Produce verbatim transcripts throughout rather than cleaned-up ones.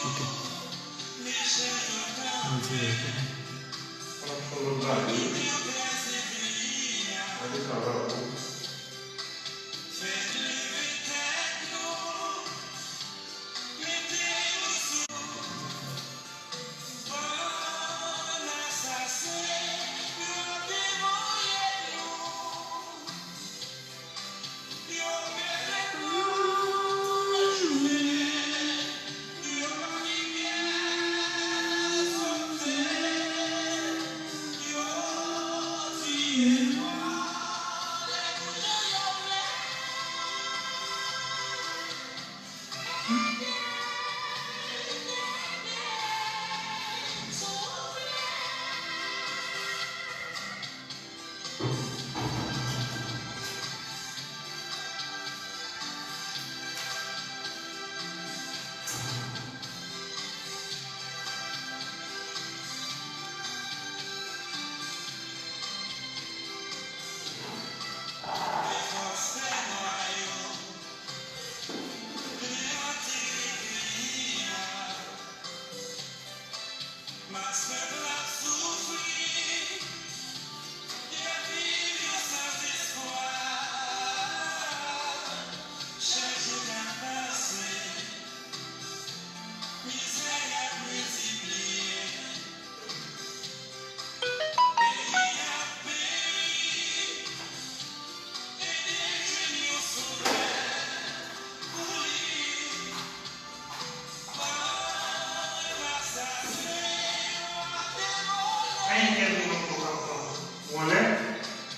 Ok. An dirèk, wi.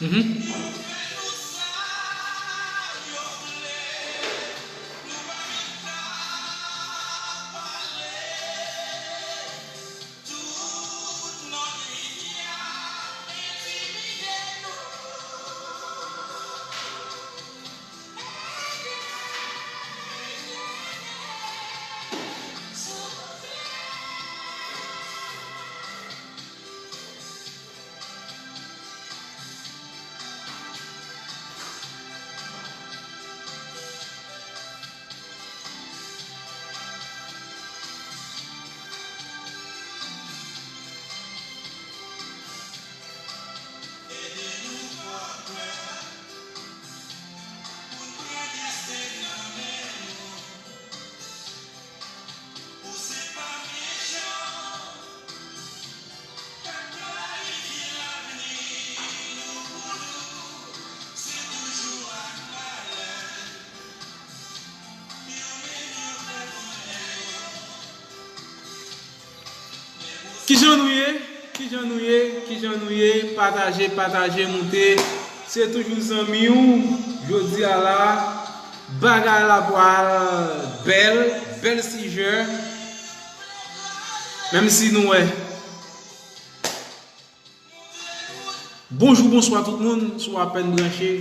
Mhm. Kijan nou ye? Kijan nou ye? Kijan nou ye? Pataje, pataje, moute. Se toujou zanmi w. Jodi a la, bagay la pral bèl, bèl sijè. Menm si nou wè. Bonjou, bonswa tout moun, si w apèn branche.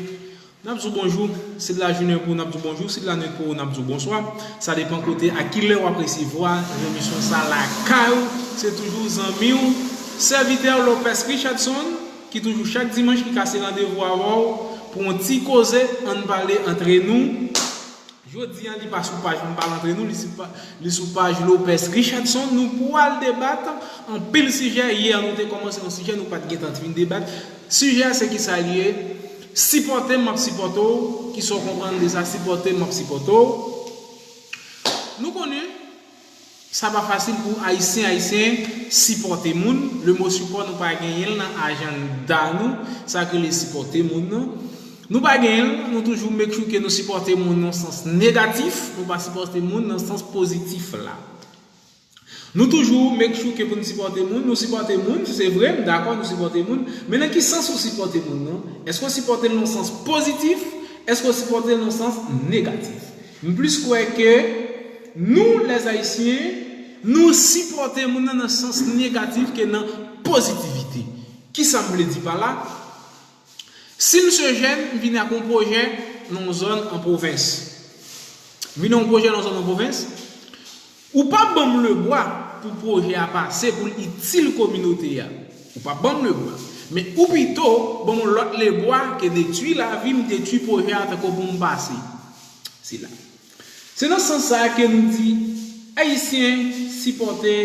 N ap di w bonjou, si l lajounen pou w, n ap di w bonjou, si l lanwit pou w, n ap di w bonswa. Sa depann kote, a kilè w ap resevwa emisyon sa lakay ou. Se toujou zanmi w, sèvitè Lopez Richardson, ki toujou chak dimanch ki kase randevou avè w pou yon ti koze, ann pale antre nou. Jodi a, li pa sou paj Ann Pale Antre Nou, li sou pa-, li sou paj Lopez Richardson. Nou pral debat anpil sijè. Yè, nou te kòmanse yon sijè, nou pa t gentan fin debat. Sijè a, se kisa l ye? Sipòte m, m ap sipòte w. Kisa w konprann de sa? Sipòte m, m ap sipòte w. Nou konnen, sa pa fasil pou Ayisyen, Ayisyen sipòte moun. Le mo sipò, nou pa genyen l nan ajanda nou. Sa k rele sipòte moun nan. Nou pa genyen l, nou toujou make sure ke nou sipòte moun nan sans negatif, nou pa sipòte moun nan sans pozitif la. Nou toujou make sure ke pou n sipòte moun, nou sipòte moun, se vre, m dakò, nou sipòte moun, men nan ki sans ou sipòte moun nan? Èske w sipòte l nan sans pozitif? Èske w sipòte l nan sans negatif? M plis kwè ke nou, lèz Ayisyen, nou sipòte moun nan nan sans negatif ke nan pozitivite. Kisa m vle di pa la? Si m se jèn, m vini ak yon pwojè nan yon zòn an pwovens. M vini yon pwojè nan yon zòn an pwovens, ou p ap ban m lebwa pou pwojè a pase, pou l itil kominote a. Ou p ap ban m lebwa. Men ou pito ban m yon lòt lebwa ke detwi lavi m, detwi pwojè a tankou pou m pase. Se la. Se nan sans sa a ke nou di, Ayisyen, sipòte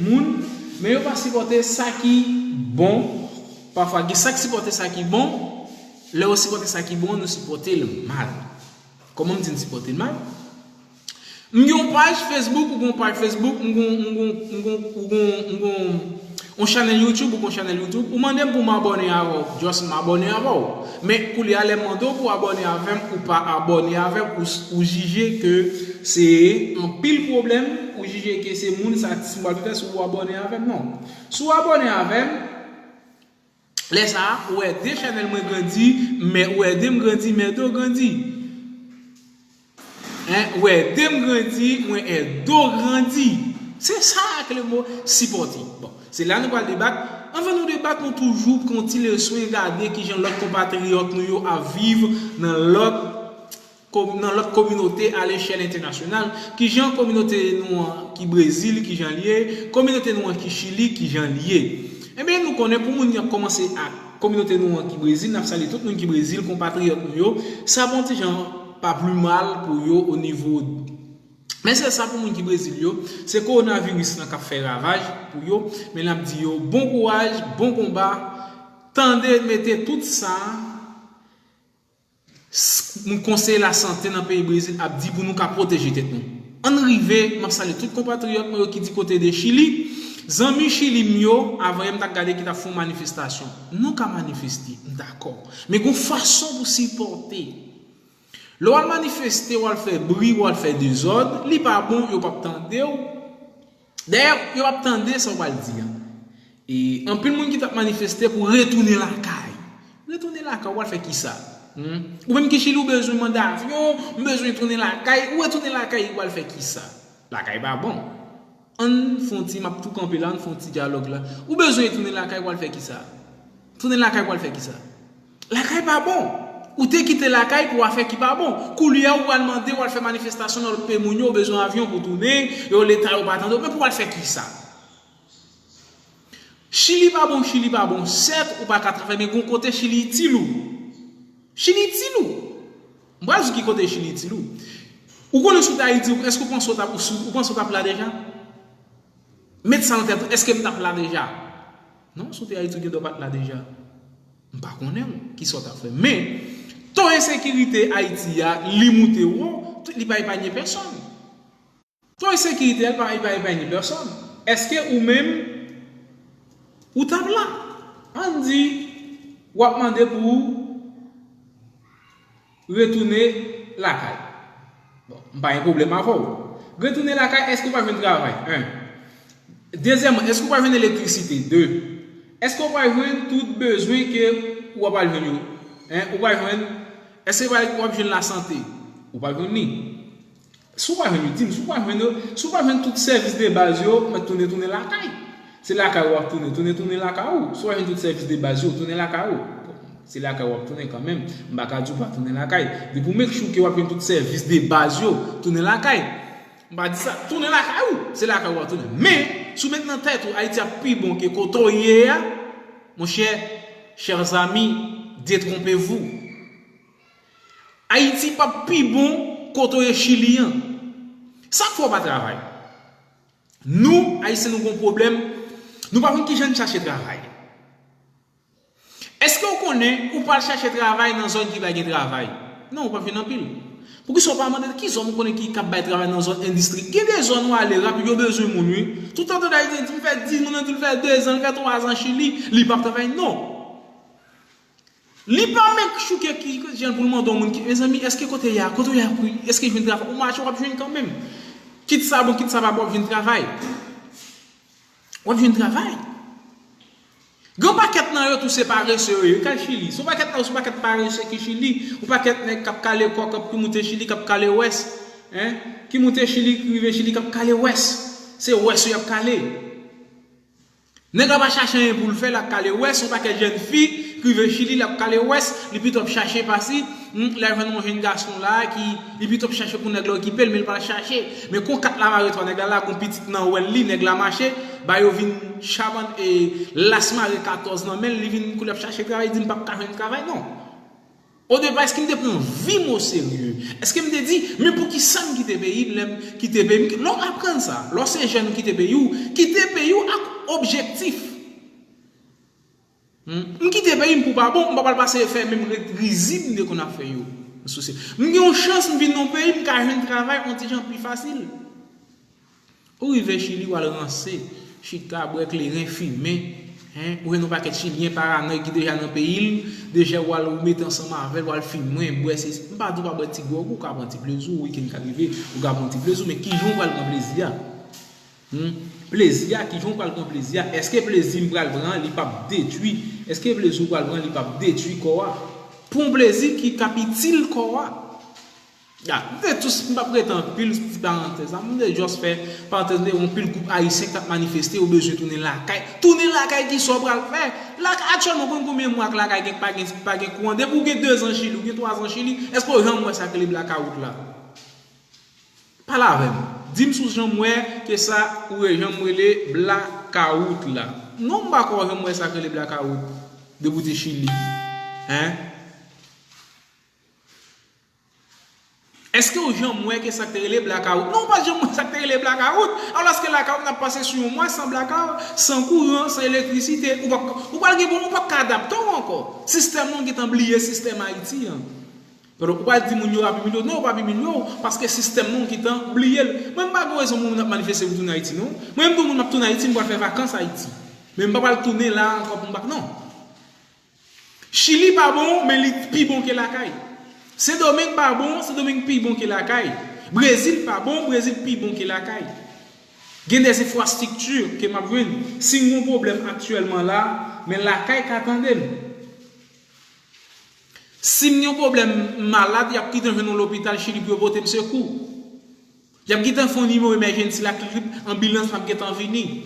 moun, men yo pa sipòte sa ki bon. Pafwa, gen sa k sipòte sa ki bon, lè yo sipòte sa ki bon, nou sipòte l mal. Kòman m di n sipòte l mal? M gen yon paj Facebook, ou gen yon paj Facebook, m gen yon, m gen yon, m gen yon, ou gen yon, m gen yon, yon chanèl YouTube, ou gen yon chanèl YouTube, ou mande m pou m abòne avè w, just m abòne avè w. Men koulye a, lè m mande w pou w abòne avè m, ou pa abòne avè m, ou, ou jije ke se anpil pwoblèm, ou jije ke se moun sa ti mal fè si w abòne avè m, non. Si w abòne avè m, lè sa a, ou ede chanèl mwen grandi, men ou ede m grandi, m ede w grandi. Hein, ou ede m grandi, mwen ede w grandi. Se sa k le mo sipòte. Bon, se la nou pral debat. Anvan nou debat, nou toujou pran yon ti leson e gade kijan lòt konpatriyòt nou yo ap viv nan lòt, ko- nan lòt kominote alechèl entènasyonal. Kijan kominote nou an ki Brezil, kijan l ye, kominote nou an ki Chili, kijan l ye. Ebyen, nou konnen pou moun y ap kòmanse ak kominote nou an ki Brezil, n ap salye tout moun ki Brezil, konpatriyòt nou yo. Sa bon ti jan pa pli mal pou yo o nivo. Men se sa pou moun ki Brezil yo, se kowonaviris lan k ap fè ravaj pou yo, men n ap di yo bon kouraj, bon konba, tande mete tout sa, s- moun konseye lasante nan peyi Brezil ap di pou nou ka pwoteje tèt nou. Ann rive, m ap salye tout konpatriyòt mwen yo ki di kote de Chili. Zanmi Chili m yo, avan yè m t ap gade ki t ap fè yon manifestasyon. Nou ka manifeste, m dakò. Men gon fason pou sipòte. Lè w al manifeste, w al fè bri, w al fè dezòd, li pa bon, yo p ap tande w. Dayè, yo p ap tande sa w pral di an. E anpil moun ki t ap manifeste pou retounen lakay. Retounen lakay, w al fè kisa? Hmm? Ou menm ki Chili, ou bezwen mande avyon, m bezwen tounen lakay, ou retounen lakay, ou al fè kisa? Lakay pa bon. Ann fè yon ti, m ap tou kanpe la, ann fè yon ti dyalòg la. Ou bezwen retounen lakay, w al fè kisa? Tounen lakay, w al fè kisa? Lakay pa bon. Ou te kite lakay pou afè ki pa bon. Koulye a, ou pral mande, w al fè manifestasyon nan lòt peyi moun yo, ou bezwen avyon pou tounen, yo Leta yo pa tande w, men pou w al fè kisa? Chili pa bon, Chili pa bon, sèt ou pa ka travay, men gon kote Chili itil ou. Chili itil ou. M pral di w ki kote Chili itil ou. Ou konnen si w te Ayiti, èske ou panse w t ap, ou, ou panse w t ap la deja? Met sa nan tèt ou, èske m t ap la deja? Non, si w te Ayiti, ou gendwa pa t la deja. M pa konnen w, kisa w t ap fè. Men, to ensekirite Ayiti a, li moute wo, tout li pa epanye pèsonn. To ensekirite a, li pa, li pa epanye pèsonn. Èske ou menm, ou t ap la? Ann di, w ap mande pou retounen lakay. Bon, m pa gen pwoblèm avè w. Retounen lakay, èske w pa jwenn travay? En. Dezyèmman, èske w pa jwenn elektrisite? De. Èske w pa jwenn tout bezwen ke w ap al jwenn yo? En, ou pa jwenn, èske w ap jwenn lasante? Ou pa jwenn li. Si w pa jwenn yo, di m, si w pa jwenn yo, si w pa jwenn tout sèvis de baz yo, mèt tounen, tounen lakay. Se lakay ou ap tounen, tounen, tounen lakay ou. Si w pa jwenn tout sèvis de baz yo, tounen lakay ou. Bon, se lakay ou ap tounen kanmenm. M pa ka di w pa tounen lakay. Depi w make sure ke w ap jwenn tout sèvis de baz yo, tounen lakay. M pa di sa, tounen lakay ou. Se lakay ou ap tounen. Men, si w met nan tèt ou, Ayiti ap pi bon ke kote w ye a, monchè, chers amis, détrompez-vous. Ayiti p ap pi bon kote w ye Chili an. Sa k fè w pa travay? Nou, Ayisyen, nou gon pwoblèm. Nou pa konn kijan n chache travay. Èske w konnen ou pral chache travay nan zòn ki pa gen travay? Non, ou p ap jwenn anpil. Poukisa w pa mande ki zòn ou konnen ki k ap bay travay nan zòn endistri? Gen de zòn ou ale rapid, yo bezwen moun, wi. Toutan tande Ayisyen di, "M fè dis moun, di l fè dezan, l fè twazan Chili, li p ap travay." Non. Li pa make sure ke ki jan pou l mande yon moun ki, mezanmi, èske kote w ye a, kote w ye a, èske jwenn travay? Ou mache, w ap jwenn kanmenm. Kit sa bon, kit sa pa bon, w ap jwenn travay. W ap jwenn travay. Gen yon pakèt nan yo tou se parese yo ye, yo k al Chili. Se yon pakèt nan yo, se yon pakèt parese ki Chili, yon pakèt nèg k ap kale kò, k ap ki moute Chili, k ap kale wès, en, ki moute Chili, ki rive Chili, k ap kale wès. Se wès yo y ap kale. Nèg la pa chache anyen pou l fè, l ap kale wès, yon pakèt jèn fi k rive Chili, l ap kale wès, li pito ap chache pase, hmm, lè l jwenn yon jèn gason la, ki, li pito ap chache pou nèg la okipe l, men l pa chache. Men kon kat la mare twa, nèg la lage yon pitit nan wèl li, nèg la mache, ba yo vin chabann e las mare katòz nan men l, li vin kou l ap chache travay, li di, "M p ap ka jwenn travay, non." Odepa, èske m te pran vi m oserye? Èske m te di, men poukisa m kite peyi m, lè m kite peyi m? Lè w aprann sa, lè w se jèn ou kite peyi w, kite peyi w ak objektif. Hmm? M kite peyi m pou pa bon, m pa pral pase fè menm ri-, rizib m te konn ap fè yo. M gen yon chans, m vin nan yon peyi, m ka jwenn travay yon ti jan pi fasil. Ou rive Chili, w al ranse, chita, bwè kleren, fimen. Hein? Ou jwenn yon pakèt Chilyen paranòy ki deja nan peyi l, deja w al ou mete ansanm avè l, w al fimen, bwè se, m pa di w pa bwè ti gwòg ou, ou ka pran ti plezi w, wikenn ka rive, ou ka pran ti plezi w, men kijan w pral pran plezi a? Hmm? Plezi a, kijan w pral pran plezi a? Èske plezi m pral pran an, li p ap detwi? Èske plezi w pral pran, li p ap detwi kò a? Pran plezi ki, k ap itil kò a. Ya, m te tous, m p ap rete anpil sou ti parantèz la. M te just fè parantèz, m te wè anpil gwoup ayisyen k t ap manifeste, yo bezwen tounen lakay. Tounen lakay ki sa w pral fè? Lakay, aktyèlman, konn konbyen mwa k lakay gen, pa gen, pa gen kouran? Depi w gen dezan Chili, w gen twazan Chili, èske w janm wè sa k rele blakawout la? Pale avè m. Di m si w janm wè ke sa ou re-, janm rele blakawout la. Non, m pa kwè w janm wè sa k rele blakawout depi w te Chili. Hein? Èske w janm wè ke sa k te rele blakawout? Non, w pa t janm wè sa k te rele blakawout. Alòske lakay ou n ap pase sou yon mwa san blakawout, san kouran, san elektrisite. Ou pa, ou pral gen pwoblèm, ou p ap ka adapte w ankò. Sistèm nan, ou gentan bliye sistèm Ayiti an. Pandan ou pral di moun yo ap imilye w, non, yo p ap imilye w, paske sistèm nan, ou gentan bliye l. Mwen, m pa gen rezon moun ap manifeste pou tounen Ayiti, non. Mwen, m di moun ap tounen Ayiti, m pral fè vakans Ayiti. Men m pa pral tounen la ankò pou m pa, non. Chili pa bon, men li pi bon ke lakay. Sendomeng pa bon, Sendomeng pi bon ke lakay. Brezil pa bon, Brezil pi bon ke lakay. Gen de enfrastrikti ke m ap jwenn. Si m gen yon pwoblèm aktyèlman la, men lakay ka tande m. Si m gen yon pwoblèm, m malad, y ap gentan jwenn yon lopital Chili pou yo pote m sekou. Y ap gentan fè yon nimewo emèjennsi la, klip, anbilans ap gentan vini.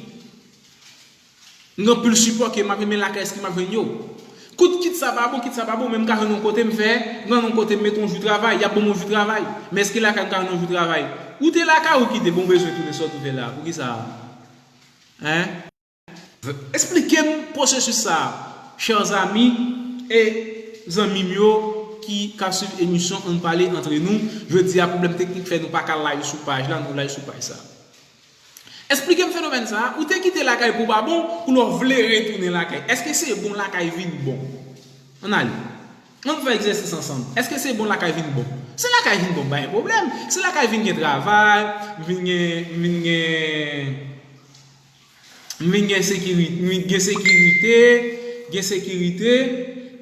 M gen anpil sipò ke m ap renmen lakay, èske m ap jwenn yo? Kout kit sa pa bon, kit sa pa bon, men m ka jwenn yon kote m fè, m ka jwenn yon kote m mete yon jou travay, y ap ban m yon jou travay. Men èske lakay m ka jwenn yon jou travay? Ou te lakay ou kite, bon, bezwen tounen sòt ou fè la. Poukisa? Hein? Esplike m pwosesis sa a, chè zanmi e zanmi m yo ki ka swiv emisyon Ann Pale Antre Nou. Jodi a, pwoblèm teknik fè nou pa ka live sou paj la, nou live sou paj sa a. Esplike m fenomèn sa a, ou te kite lakay pou pa bon, kounye a w vle retounen lakay. Èske se bon lakay vin bon? Ann ale. Ann fè egzèsis ansanm. Èske se bon lakay vin bon? Se lakay vin bon, pa gen pwoblèm. Se lakay vin gen travay, vin gen, vin gen M vin gen sekirite, m vin gen sekirite, gen sekirite,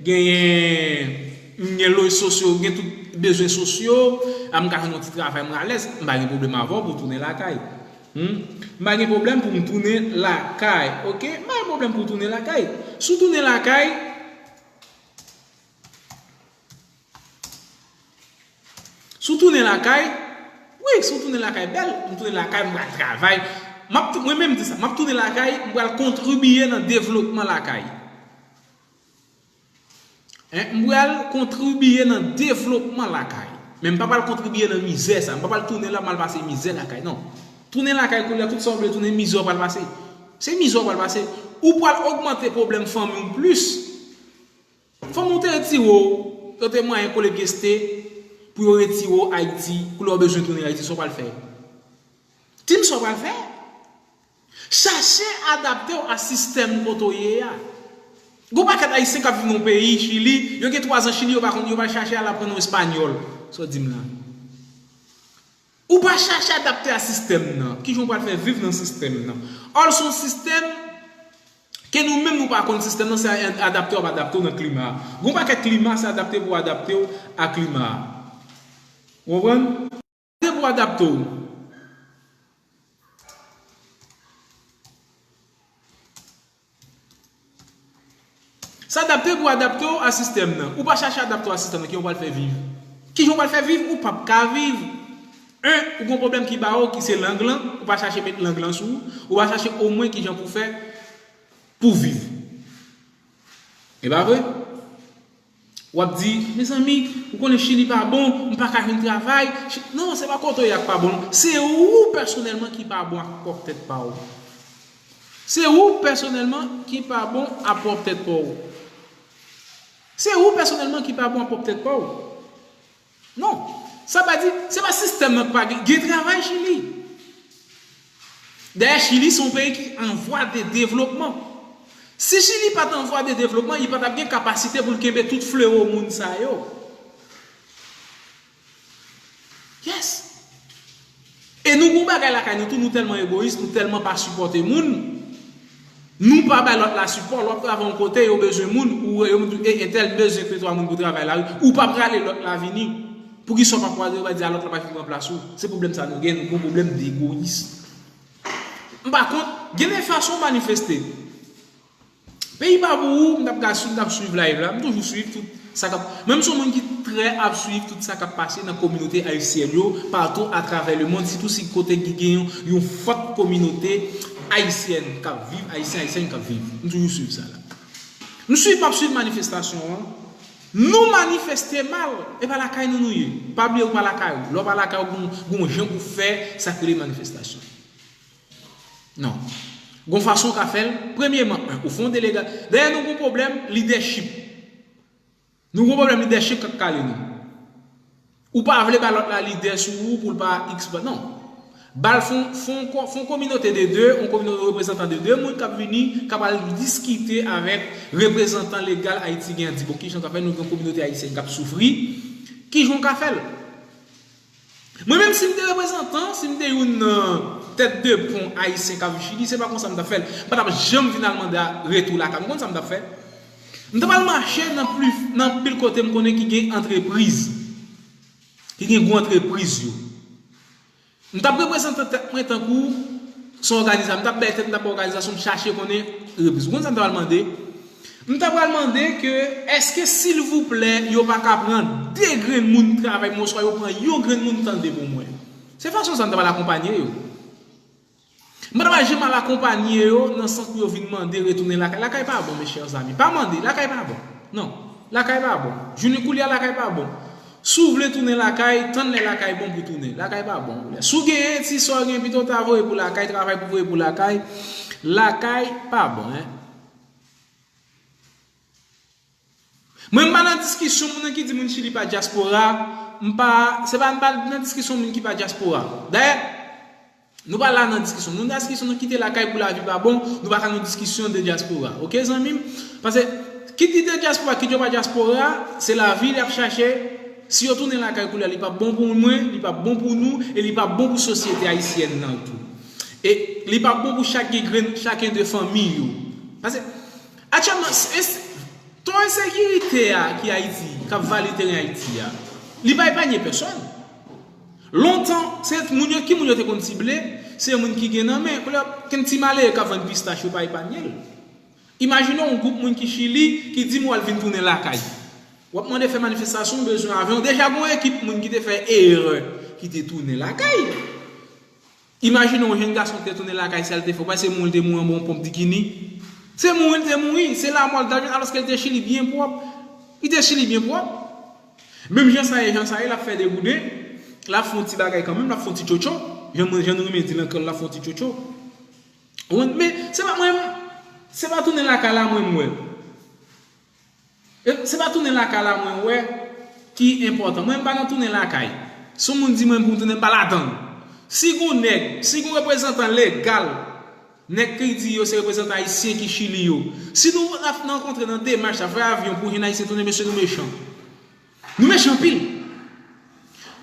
genyen, m gen loj sosyo, m gen tout bezwen sosyo, a m ka jwenn yon ti travay, m alèz, m pa gen pwoblèm avè w pou w tounen lakay. Hmm? M pa gen pwoblèm pou m tounen lakay, oke? M pa gen pwoblèm pou w tounen lakay. Si w tounen lakay, Si w tounen lakay, wi, si w tounen lakay bèl, m tounen lakay, m pral travay. M ap tou-, mwen menm di sa, m ap tounen lakay, m pral kontribiye nan devlopman lakay. Hein, m pral kontribiye nan devlopman lakay. Men m pa pral kontribiye nan mizè sa, m pa pral tounen la, m al pase mizè lakay, non. Tounen lakay kounye a, tout sa w vle tounen, mizè w pral pase. Se mizè w pral pase. Ou pral ogmante pwoblèm fanmi w plis. Fanm ou te retire w, yo te manyen kole pyeste pou yo retire w Ayiti, kounye a w bezwen tounen Ayiti, sa w pral fè? Di m sa w pral fè? Chache adapte w a sistèm kote w ye a. Gon pakèt Ayisyen k ap viv nan yon peyi, Chili, yo gen twazan Chili, yo pa konn, yo pa chache al aprann yon espanyòl. Sa w di m la? Ou pa chache adapte a sistèm nan. Kijan w pral fè viv nan sistèm nan? Òl se yon sistèm ke nou menm nou pa konn sistèm nan, se a-, adapte w ap adapte w nan klima a. Gon pakèt klima, se adapte pou w adapte w a klima a. Ou konprann? Adapte pou w adapte w. Se adapte pou adapte w a sistèm nan. Ou pa chache adapte w a sistèm nan, kijan w pral fè viv? Kijan w pral fè viv? Ou p ap ka viv. En, ou gon pwoblèm ki ba w, ki se lang lan, ou pa chache met lang lan sou ou, ou pa chache omwen kijan pou fè pou viv. E pa vre? W ap di, mezanmi, ou konnen Chili pa bon, m pa ka jwenn travay. Chi-, non, se pa kote w ye a k pa bon, se ou pèsonèlman ki pa bon ak pwòp tèt pa w. Se ou pèsonèlman ki pa bon a pwòp tèt pa w. Se ou pèsonèlman ki pa bon ak pwòp tèt pa w. Non. Sa pa di, se pa sistèm nan ki pa gen, gen travay Chili. Dayè, Chili se yon peyi ki an vwa de devlopman. Si Chili pa t an vwa de devlopman, li pa t ap gen kapasite pou l kenbe tout flewo moun sa yo. Yes. E nou gen yon bagay lakay nou tou, nou tèlman egoyis, nou tèlman pa sipòte moun. Nou pa bay lòt la sipò, lè w ap travay yon kote, yo bezwen moun, ou yo di, e entèl bezwen de twa moun pou travay la, wi. Ou pa prale lòt la vini. Poukisa w pa prale, yo pa di a lòt la pa vin pran plas ou? Se pwoblèm sa nou gen, nou gen yon pwoblèm degoyis. M pa kont, gen de fason w manifeste. Peyi pa pou ou, m t ap gade si m t ap swiv live la, m toujou swiv tout sa k ap, menm si yon moun ki trè ap swiv tout sa k ap pase nan kominote ayisyèn yo, patou atravè lemonn, sitou si kote ki gen yon, yon fòt kominote ayisyèn k ap viv, ayisyen, ayisyèn k ap viv. M toujou swiv sa la. M swiv, m ap swiv manifestasyon an. Nou manifeste mal, e pa lakay nou nou ye. Pa bliye ou pa lakay ou. Lè w pa lakay ou, gon, gon jan pou fè sa k rele manifestasyon. Non. Gon fason w ka fè l. Premyèman, en, ou fè yon delega. Dayè, nou gon pwoblèm lidèchip. Nou gon pwoblèm lidèchip k ap kale nou. Ou pa vle ba lòt la lidè sou ou pou l pa X, non. Ba l fè yon, fè yon ko-, fè yon kominote de de, yon kominote reprezantan de de moun k ap vini, k ap al diskite avèk reprezantan legal Ayiti gen an, di, bon, kijan w ka fè, nou gen yon kominote ayisyèn k ap soufri, kijan w ka fè l? Mwen menm, si m te reprezantan, si m te youn nan tèt de pon ayisyen k ap viv Chili, se pa konsa m t ap fè l. M pa t ap janm vin al mande a retou lakay. M konn sa m t ap fè. M t ap al mache nan pli, nan pil kote m konnen ki gen antrepriz, ki gen gwo antrepriz yo. M t ap reprezante tèt mwen tankou se yon òganiza-, m t ap bay tèt, m t ap bay òganizasyon, m chache konnen repriz. Ou konn sa m ta pral mande? M ta pral mande ke, èske silvouplè yo pa ka pran de grenn moun travay mwen, oswa yo pran yon grenn moun tande pou mwen? Se fason sa m ta pral akonpanye yo. M pa ta pral janm al akonpanye yo nan sans pou yo vin mande retounen lakay. Lakay pa bon, mes chers amis. Pa mande, lakay pa bon. Non, lakay pa bon. Jounen koulye a, lakay pa bon. Si w vle tounen lakay, tann lè lakay bon pou tounen. Lakay pa bon. Si w genyen ti sa w gen, pito w ta voye pou lakay, travay pou voye pou lakay. Lakay pa bon, en. Mwen, m pa nan diskisyon moun nan ki di moun Chili pa dyaspora. M pa, se pa, m pa nan diskisyon moun ki pa dyaspora. Dayè, nou pa la nan diskisyon. Nou nan diskisyon, nou kite lakay pou lavi pa bon, nou pa ka nan diskisyon de dyaspora. Oke, zanmi m? Paske, kit li de dyaspora, kit yo pa dyaspora, se lavi l ap chache. Si yo tounen lakay koulye a, li p ap bon pou mwen, li p ap bon pou nou, e li p ap bon pou sosyete ayisyèn nan tou. E li p ap bon pou chak grenn, chaken de fanmi yo. Paske, aktyèlman, s-, s-, to ensekirite a ki Ayiti, k ap vale teren Ayiti a, li pa epanye pèsòn. Lontan, se moun yo, ki moun yo te konn sible? Se moun ki gen nan men. Koulye a, gen ti malere k ap vann pistach, yo pa epanye l. Imajine w yon gwoup moun ki Chili, ki di m w al vin tounen lakay. W ap mande fè manifestasyon, bezwen avyon. Deja, gen yon ekip moun ki te fè erè, ki te tounen lakay. Imajine yon jenn gason ki te tounen lakay, sa l te fè, w panse se mouri l te mouri anba yon ponp bikini? Se mouri l te mouri, se lanmò l t al jwenn, alòske l te Chili byen pwòp. Li te Chili byen pwòp. Menm jan sa ye, jan sa ye, l ap fè degouden, l ap fè yon ti bagay kanmenm, l ap fè yon ti tchotcho. Jan mwen, jan nou renmen di l ankò, l ap fè yon ti tchotcho. Ou konn, men se pa mwen, se pa tounen lakay la mwen m wè. E se pa tounen lakay la mwen wè ki enpòtan. Mwen, m pa nan tounen lakay. Si yon moun di mwen pou m tounen, m pa ladan l. Si gon nèg, si gon reprezantan legal, nèg ki di yo se reprezantan ayisyen ki Chili yo, si nou ap rankontre nan demach sa, fè avyon pou jwenn ayisyen tounen, mesye, nou mechan. Nou mechan anpil.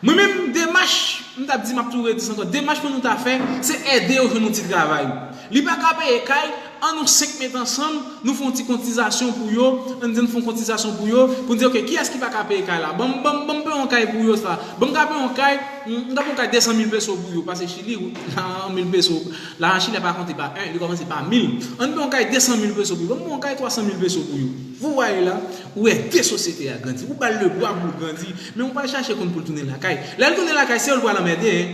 Mwen menm, demach, m t ap di, m ap tou redi sa ankò, demach pou nou ta fè, se ede yo jwenn yon ti travay. Li pa ka peye kay, ann nou senk met ansanm, nou fè yon ti kotizasyon pou yo, ann di n fè yon kotizasyon pou yo, pou n di, oke, kiyès ki pa ka peye kay la? Ban m, ban m, ban m peye yon kay pou yo, sa. Ban m ka peye yon kay, m, m ka peye yon kay de san mil peso pou yo, paske Chili, yon mil peso, lajan chilyen pa konte pa en, li kòmanse pa mil. Ann peye yon kay de san mil peso pou yo, ban m peye yon kay twa san mil peso pou yo. Vous voyez là, ou ede sosyete a grandi, ou ba l lebwa pou l grandi, men ou pa al chache konn pou l tounen lakay. Lè l tounen lakay, se ou l pral anmède, en.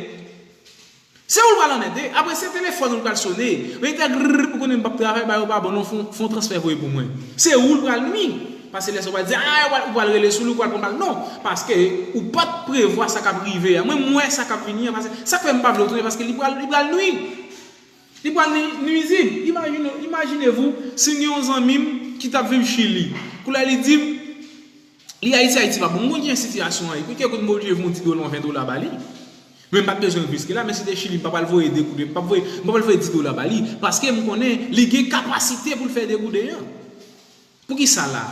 Se ou l pral anmède. Apre, se telefòn ou l pral sone. Ou te grrr, ou konnen m p ap travay, ba yo pa bon, non, fè yon, fè yon transfè voye pou mwen. Se ou l pral nwi. Paske lè sa w pral di, a, ou pral, ou pral rele sou li, ou pral pran bal. Non, paske ou pa t prevwa sa k ap rive a. Mwen, m wè sa k ap vini an, paske sa k fè m pa vle w tounen, paske li pral, li pral nwi. Li pral nwi-, nwizib. Imajine, imajine vou, si m gen yon zanmi m ki t ap viv Chili. Koulye a li di m, Li Ayiti, Ayiti pa bon. M konn kijan sitiyasyon an ye. Pi ke kout m oblije voye yon dis dola, yon ven dola ba li. Men m pa t bezwen l plis ke la, men si te Chili, m pa pral voye de goud, m pa voye, m pa pral voye dis dola ba li. Paske m konnen li gen kapasite pou l fè de goud an. Poukisa la?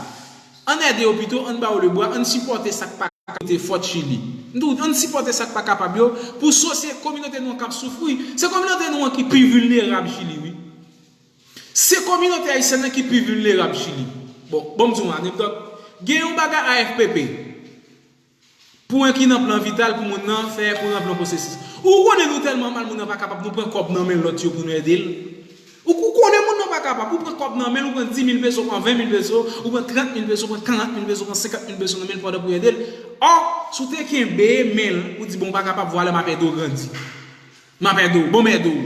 Ann ede yo pito, ann ba yo lebra, ann sipòte sa k pa kapab, te fòt Chili. M di w, ann sipòte sa k pa kapab yo, pou sosye kominote nou an k ap soufri. Se kominote nou an ki pi vilnerab Chili, wi. Se kominote ayisyèn nan ki pi vilnerab Chili. Bon, bon m di w yon anekdòt. Gen yon bagay A F P P. Pou en ki nan plan vital pou moun nan fè pou ranpli yon pwosesis. Ou konnen nou tèlman mal, moun nan pa kapab, nou pran kòb nan men lòt yo pou nou ede l. Ou, ou konnen moun nan pa kapab, ou pran kòb nan men l, ou pran dis mil peso, ou pran ven mil peso, ou pran trant mil peso, ou pran karant mil peso, ou pran senkant mil peso nan men l pandan pou ede l. Ò, si w te kenbe men l, ou di, "Bon, ou pa kapab, vwala, m ap ede w grandi. M ap ede w, bon, m ede w."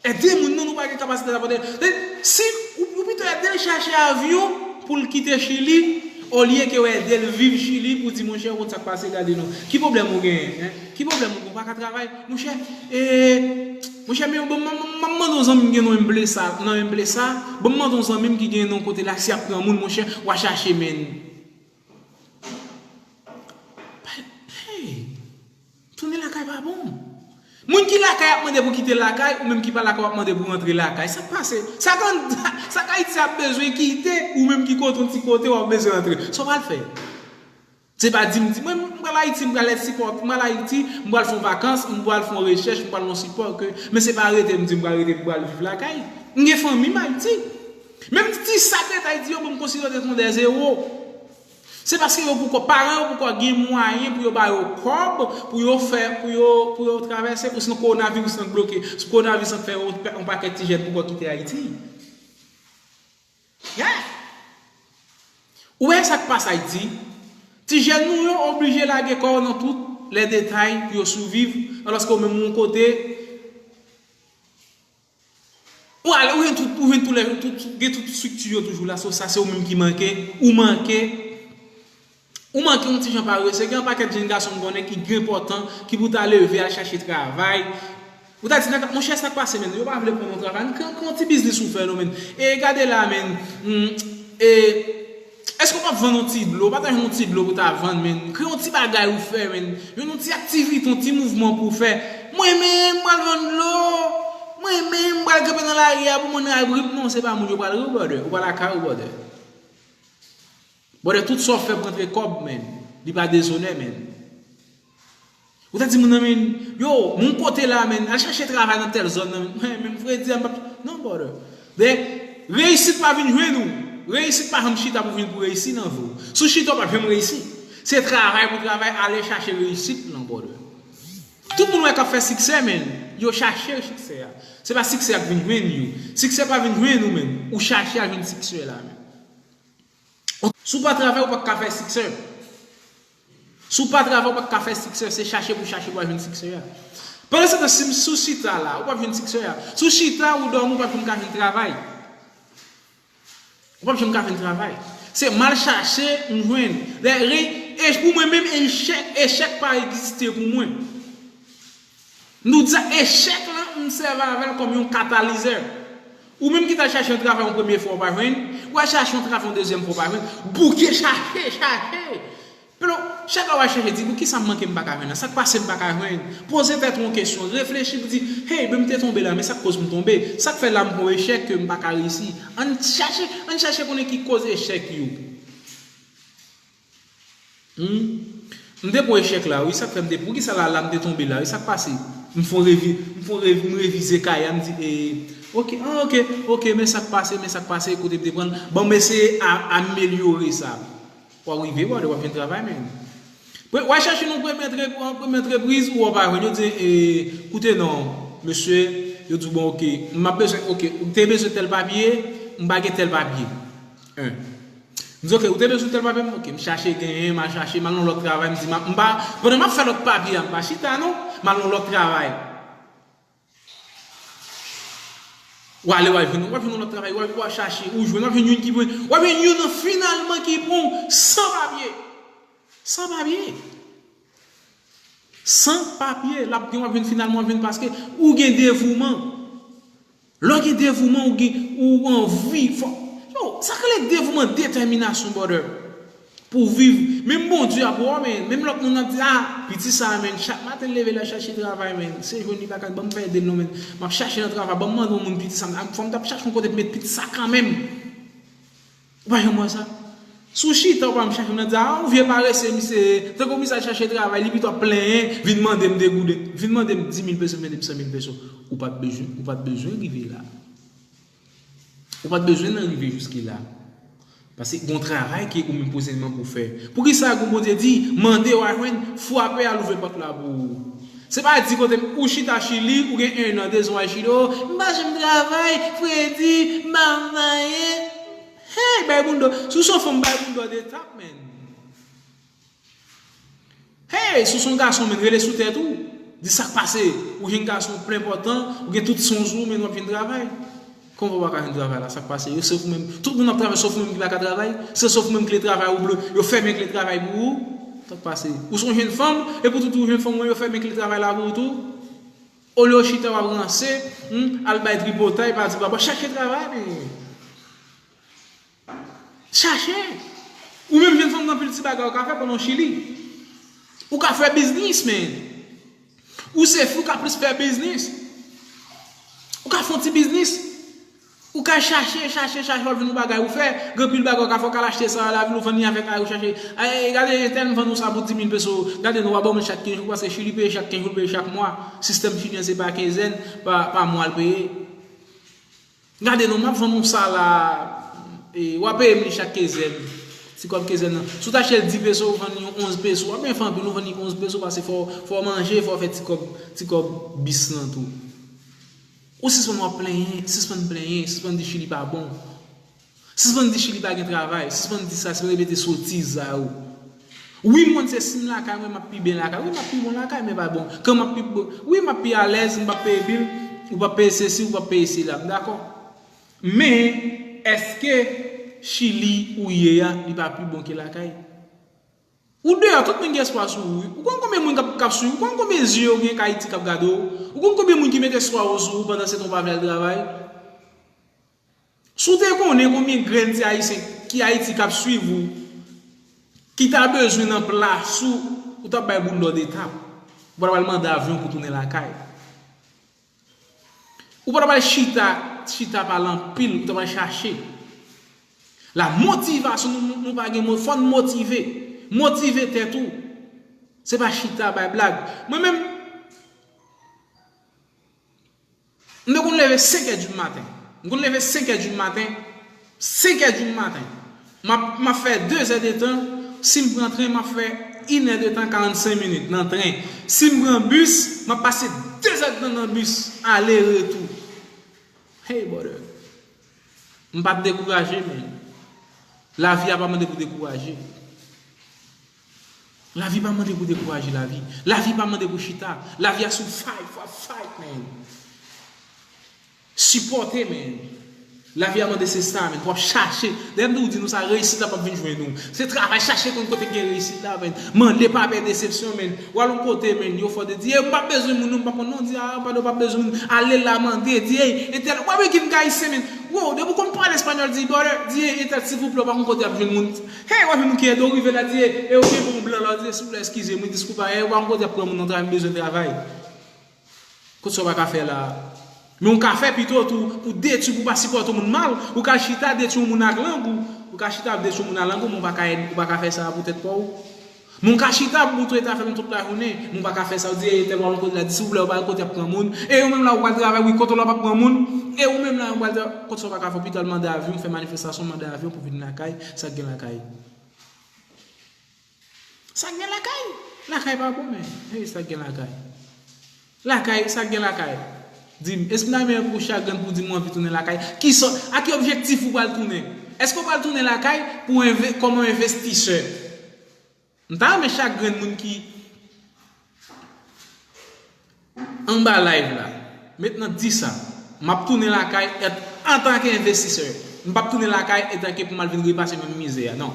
Ede moun nan, nou pa gen kapasite la pote. Si ou, ou pito ede l chache avyon pou l kite Chili, olye ke w ede l viv Chili pou di, "Monchè, ou konn sa k pase, gade non. Ki pwoblèm ou genyen, en? Ki pwoblèm ou gen? Ou pa ka travay?" Monchè, e, monchè, men bon, m ap mande yon zanmi m gen nan Emplesa, nan Emplesa, bon, m mande yon zanmi m ki gen nan kote la, si y ap pran moun, monchè, w a chache men. Hey! Tounen lakay pa bon. Moun ki lakay ap mande pou kite lakay, ou menm ki pa lakay w ap mande pou rantre lakay. Sa k pase? Sa k an-, sa k Ayiti ap bezwen kite, ou menm ki kote yon ti kote w ap bezwen rantre. Sa w pral fè? Se pa di m di, mwen, m pral Ayiti, m pral sipòt, m pral Ayiti, m pral fè yon vakans, m pral fè yon rechèch, m pral fè yon sipò ke, men se pa rete m di m pral rete, m pral viv lakay. M gen fanmi m Ayiti. Menm ti sa k ret Ayiti yo, bon, m konsidere yo te fè yon dèzewo. Se paske yo poko, paran yo poko gen mwayen pou yo ba yo kòb, pou yo fè, pou yo, pou yo travèse, ou sinon kowonaviris lan bloke. Si kowonaviris lan fè yon, yon pakèt ti jèn poko kite Ayiti. Yeah! Ou wè sa k pase Ayiti? Ti jèn nou yo oblije lage kò yo nan tout lè detay pou yo siviv, alòske ou menm ou yon kote, ou ale, ou jwenn tout, ou jwenn tout lè, tout, tout, gen tout estrikti yo toujou la, so sa se ou menm ki manke, ou manke, ou manke yon ti jan parese, gen yon pakèt jèn gason m konnen ki gen enpòtan, ki pou ta leve al chache travay, ou ta di, "Nan, monchè, sa k pase, menn? Yo pa vle pran nou travay. Kre, kre yon ti biznis ou fè, non, menn. E gade la, menn. Hmm, e, èske w p ap vann yon ti dlo? W pa ta jwenn yon ti dlo pou ta vann, menn? Kre yon ti bagay ou fè, menn. Jwenn yon ti aktivite, yon ti mouvman pou w fè." Mwen menm, m pral vann dlo. Mwen menm, m pral kanpe nan lari a pou moun nan ri. Non, se pa moun yo pral ri, brother. Ou pa lakay ou, brother. Brother, tout sa w fè pou rantre kòb, menn. Li pa dezonè, menn. Ou ta di moun nan, menn, yo, moun kote la, menn, al chache travay nan tèl zòn nan, menn. Mwen, menm fredi a, m p ap, non, brother. De, reyisit pa vin jwenn ou. Reyisit pa janm chita pou vin pou reyisi nan vi w. Si w chita, w p ap janm reyisi. Se travay pou travay, ale chache reyisit lan, brother. Tout moun wè k ap fè siksè, menn, yo chache siksè a. Se pa siksè a k vin jwenn yo. Siksè pa vin jwenn ou, menn. Ou chache al jwenn siksè la, menn. Si w pa travay, ou p ap ka fè siksè. Si w pa travay, ou p ap ka fè siksè. Se chache pou chache pou w al jwenn siksè a. Pandan se tan, si, si w chita la, ou p ap jwenn siksè a. Si w chita, ou dòmi, ou p ap janm ka jwenn travay. Ou p ap janm ka jwenn travay. Se m al chache, m jwenn. Lè re-, e pou mwen menm, echèk, echèk pa egziste pou mwen. Nou di sa, echèk lan, m sèvi avè l kòm yon katalizè. Ou menm ki t al chache yon travay yon premye fwa, ou pa jwenn, ou al chache yon travay yon dezyèm fwa, ou pa jwenn, bouke chache, chache. Pero, chak lè w al chache, di, "Poukisa m manke m pa ka jwenn nan? Sa k pase m pa ka jwenn?" Poze tèt ou yon kesyon, reflechi pou di, "Hey, ben m te tonbe la, men sa k koz m tonbe? Sa k fè la m pran echèk ke m pa ka reyisi?" Ann chache, ann chache konnen ki koz echèk yo. Hmm? M te pran echèk la, wi, sa k fè m te, poukisa la, la m te tonbe la, wi, sa k pase? M fè yon revi-, m fè yon revi-, m revize kay la, m di, e, oke, ah, oke, oke, men sa k pase, men sa k pase, kote m te pran l, bon, m eseye a-, amelyore sa. W ap rive, w ap jwenn travay, men. Pre-, w al chache nan premye antre-, premye antrepriz, ou w ap jwenn, yo di, e, koute non, mesye, yo di, bon, oke, m ap bezwen, oke, ou te bezwen tèl papye, m pa gen tèl papye. En. M di, "Oke, ou te bezwen tèl papye?" M, oke, m chache genyen, m al chache, m al nan lòt travay, m di, "M ap, m pa, pandan m ap fè lòt papye a, m pa chita, non, m al nan lòt travay." W ale, w al jwenn, w al jwenn yon lòt travay, w al, w al chache, ou jwenn, w al jwenn youn ki bon, w al jwenn youn nan finalman ki bon, san papye. San papye. San papye, l ap gen, w ap jwenn finalman, w ap jwenn paske ou gen devouman. Lè w gen devouman, ou gen, ou anvi, fò, yo, sa k rele devouman, detèminasyon, brother. pou w viv. Menm Bondye ap wè w, men, menm lòt moun ap di, ah, piti sa a, men, chak maten l leve l al chache travay, men, se jwenn li pa ka, ban m pa ede l non, men, m ap chache nan travay, ban m mande yon moun piti sa a, fò m t ap chache yon kote pou met piti sa a kanmenm. Ou pa janm wè sa? Si w chita, ou pa janm chache, moun nan di, ah, yon vye parese, misye, tankou misye al chache travay, li pito ap plenyen, vin mande m de gouden, vin mande m dis mil peso, vin mande m san mil peso. Ou pa t bezwen, ou pa t bezwen rive la. Ou pa t bezwen nan rive jiske la. Paske gon travay ke ou menm pwosèdman pou fè. Poukisa gon Bondye di, mande w a jwenn, frape al ouvri pòt la pou ou? Se pa di kote ou chita Chili, ou gen ennan, dezan w al Chili, oh, m pa janm travay, fredi, m pa anyen. Hey, bay moun do. Si w se yon fanm, bay moun do de tap, man. Hey, si w se yon gason, men, rele sou tèt ou. Di sa k pase. Ou jwenn gason plen pòtan, ou gen tout san w sou ou, men w ap jwenn travay. Kòman w pa ka jwenn travay la? Sa k pase? Yo, se ou menm. Tout moun ap travay, sof ou menm ki pa ka travay. Se sof ou menm ki le travay ou ble. Yo fèmen kle travay pou ou. Sa k pase? Ou se yon jèn fanm, e pou tout ou jèn fanm, yo fèmen kle travay la pou ou tou. Olye w chita w ap ranse, hmm, al bay tripotay, pa di, papa, chache travay, men. Chache. Ou menm jèn fanm, gen anpil ti bagay ou ka fè pandan w Chili. Ou ka fè biznis, men. Ou se fi, ou ka plis fè biznis. Ou ka fè yon ti biznis. Ou ka chache, chache, chache, w ap jwenn yon bagay ou fè. Gen anpil bagay ou ka fè, ou ka al achte sa a lavil, ou vann li avèk ay ou chache. Ay, gade, entèl m vann ou sa pou dis mil peso. Gade non, w a ban mwen chak kenz jou, paske Chili peye chak kenz jou, l peye chak mwa. Sistèm chilyen se pa kenzèn, pa, pa mwa l peye. Gade non, m ap vann ou sa la, e, w a peye m li chak kenzèn. Ti kòb kenzèn nan. Si w ta achte l dis peso, ou vann li yon onz peso. W ap byen fè anpil, ou vann li onz peso, paske fò, fò w manje, fò w fè ti kòb, ti kòb bis lan tou. Ou sispann w ap plenyen, sispann plenyen, sispann di Chili pa bon. Sispann di Chili pa gen travay, sispann di sa, sispann repete sotiz sa yo. Wi, m konn se si m lakay mwen, m ap pi byen lakay. Wi, m ap pi bon lakay, men pa bon. Kan m ap pi bon, wi, m ap pi alèz, m p ap peye bil, ou p ap peye sesi, ou p ap peye sela. M dakò. Men, èske Chili ou ye a, li pa pi bon ke lakay? Ou deyò, tout moun gen espwa sou ou, wi. Ou konn konbyen moun k ap, k ap swiv? Ou konn konbyen zye yo gen k Ayiti k ap gade w? Ou konn konbyen moun ki met espwa yo sou ou pandan se tan w pa vle al travay? Si w te konnen konbyen grenn ti Ayisyen ki Ayiti k ap swiv ou, ki ta bezwen nan plas ou, ou t ap bay boul dò de tap. Ou pa t ap al mande avyon pou tounen lakay. Ou pa t ap al chita, chita pale anpil, ou t ap al chache. La motivasyon, nou, nou, nou pa gen mo, fò n motive. Motive tèt ou. Se pa chita bay blag. Mwen menm, m te konn leve senk è di maten. M konn leve senk è di maten. Senk è di maten. M ap, m ap fè de zè de tan. Si m pran tren, m ap fè inè de tan, karannsenk minit nan tren. Si m pran bis, m ap pase de zè de tan nan bis, ale retou. Hey, brother. M pa t dekouraje, men. Lavi a pa mande pou dekouraje. Lavi pa mande pou dekouraje lavi. Lavi pa mande pou chita. Lavi a sou fight, fò w ap fight, man. Sipòte, man. Lavi a mande se sa, man. Fò w ap chache. Dayè m toujou di nou sa, reyisit la p ap vin jwenn ou. Se travay, chache konn kote k gen reyisit la, man. Mande pa pè desepsyon, man. W al yon kote, man, yo fò te di, "Ey, m p ap bezwen moun, non, m p ap konn non," di, "Ah, padon, m p ap bezwen moun." Ale la, mande, di, "Ey, entèl, w ap wè ki m ka ayisyen, man. Wow, depi w konn pale espanyòl, di, brother, di, ey, entèl, silvouplè, w pa konn kote y ap jwenn moun." Hey, w ap jwenn moun ki ede w rive la, di, ey, ey, ou gen bon blan la, w di, "Silvouplè, eskize m, wi, diskou pa, ey, w pa konn kote y ap pran moun nan travay, m bezwen travay." Kot sa w pa ka fè la? Men w ka fè pito tou, pou detwi, pou pa sipòte yon moun mal, ou ka chita detwi yon moun ak lang ou, ou ka chita ap detwi yon moun ak lang ou, men w pa ka, ou pa ka fè sa pou tèt pa w. Men w ka chita pou tout eta fè menm tout lajounen, men w pa ka fè sa, w di, "Ey, entèl, w al yon kote la, di, silvouplè, w pa al kote y ap pran moun, e ou menm la, ou pral travay, wi, kote w la, w ap pran moun, e ou menm la, ou pral travay, kot sa w pa ka fè, w pito al mande avyon, fè manifestasyon, mande avyon pou vin lakay, sa k gen lakay." Sa k gen lakay? Lakay pa bon, men. Hey, sa k gen lakay? Lakay, sa k gen lakay? Di m, espri nan men pou chagren pou di m ou anvi tounen lakay. Kisa, a ki objektif ou pral tounen? Èske w pral tounen lakay pou enve-, kòm yon envestisè? M ta renmen chak grenn moun ki anba live la, met nan di sa, m ap tounen lakay et-, antanke envestisè. M p ap tounen lakay etanke pou m al vin repase menm mizè a, non.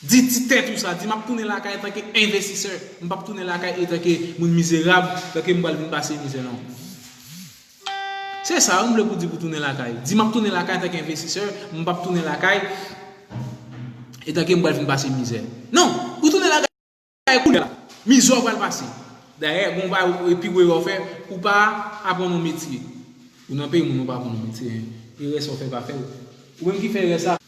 Di ti tèt ou sa, di, "M ap tounen lakay etanke envestisè. M p ap tounen lakay etanke moun mizerab, etanke m pral vin pase mizè, non." Se sa, m vle pou di pou tounen lakay. Di, "M ap tounen lakay antanke envestisè, m p ap tounen lakay Etanke m pral vin pase mizè. Non, ou tounen lakay kounye a la. Mizè w pral pase. Dayè, gon bagay pi gwo erè w fè, ou pa aprann yon metye. Ou nan peyi moun, ou pa aprann yon metye. Erè sa w fè, pa fè l. Ou menm ki fè erè sa.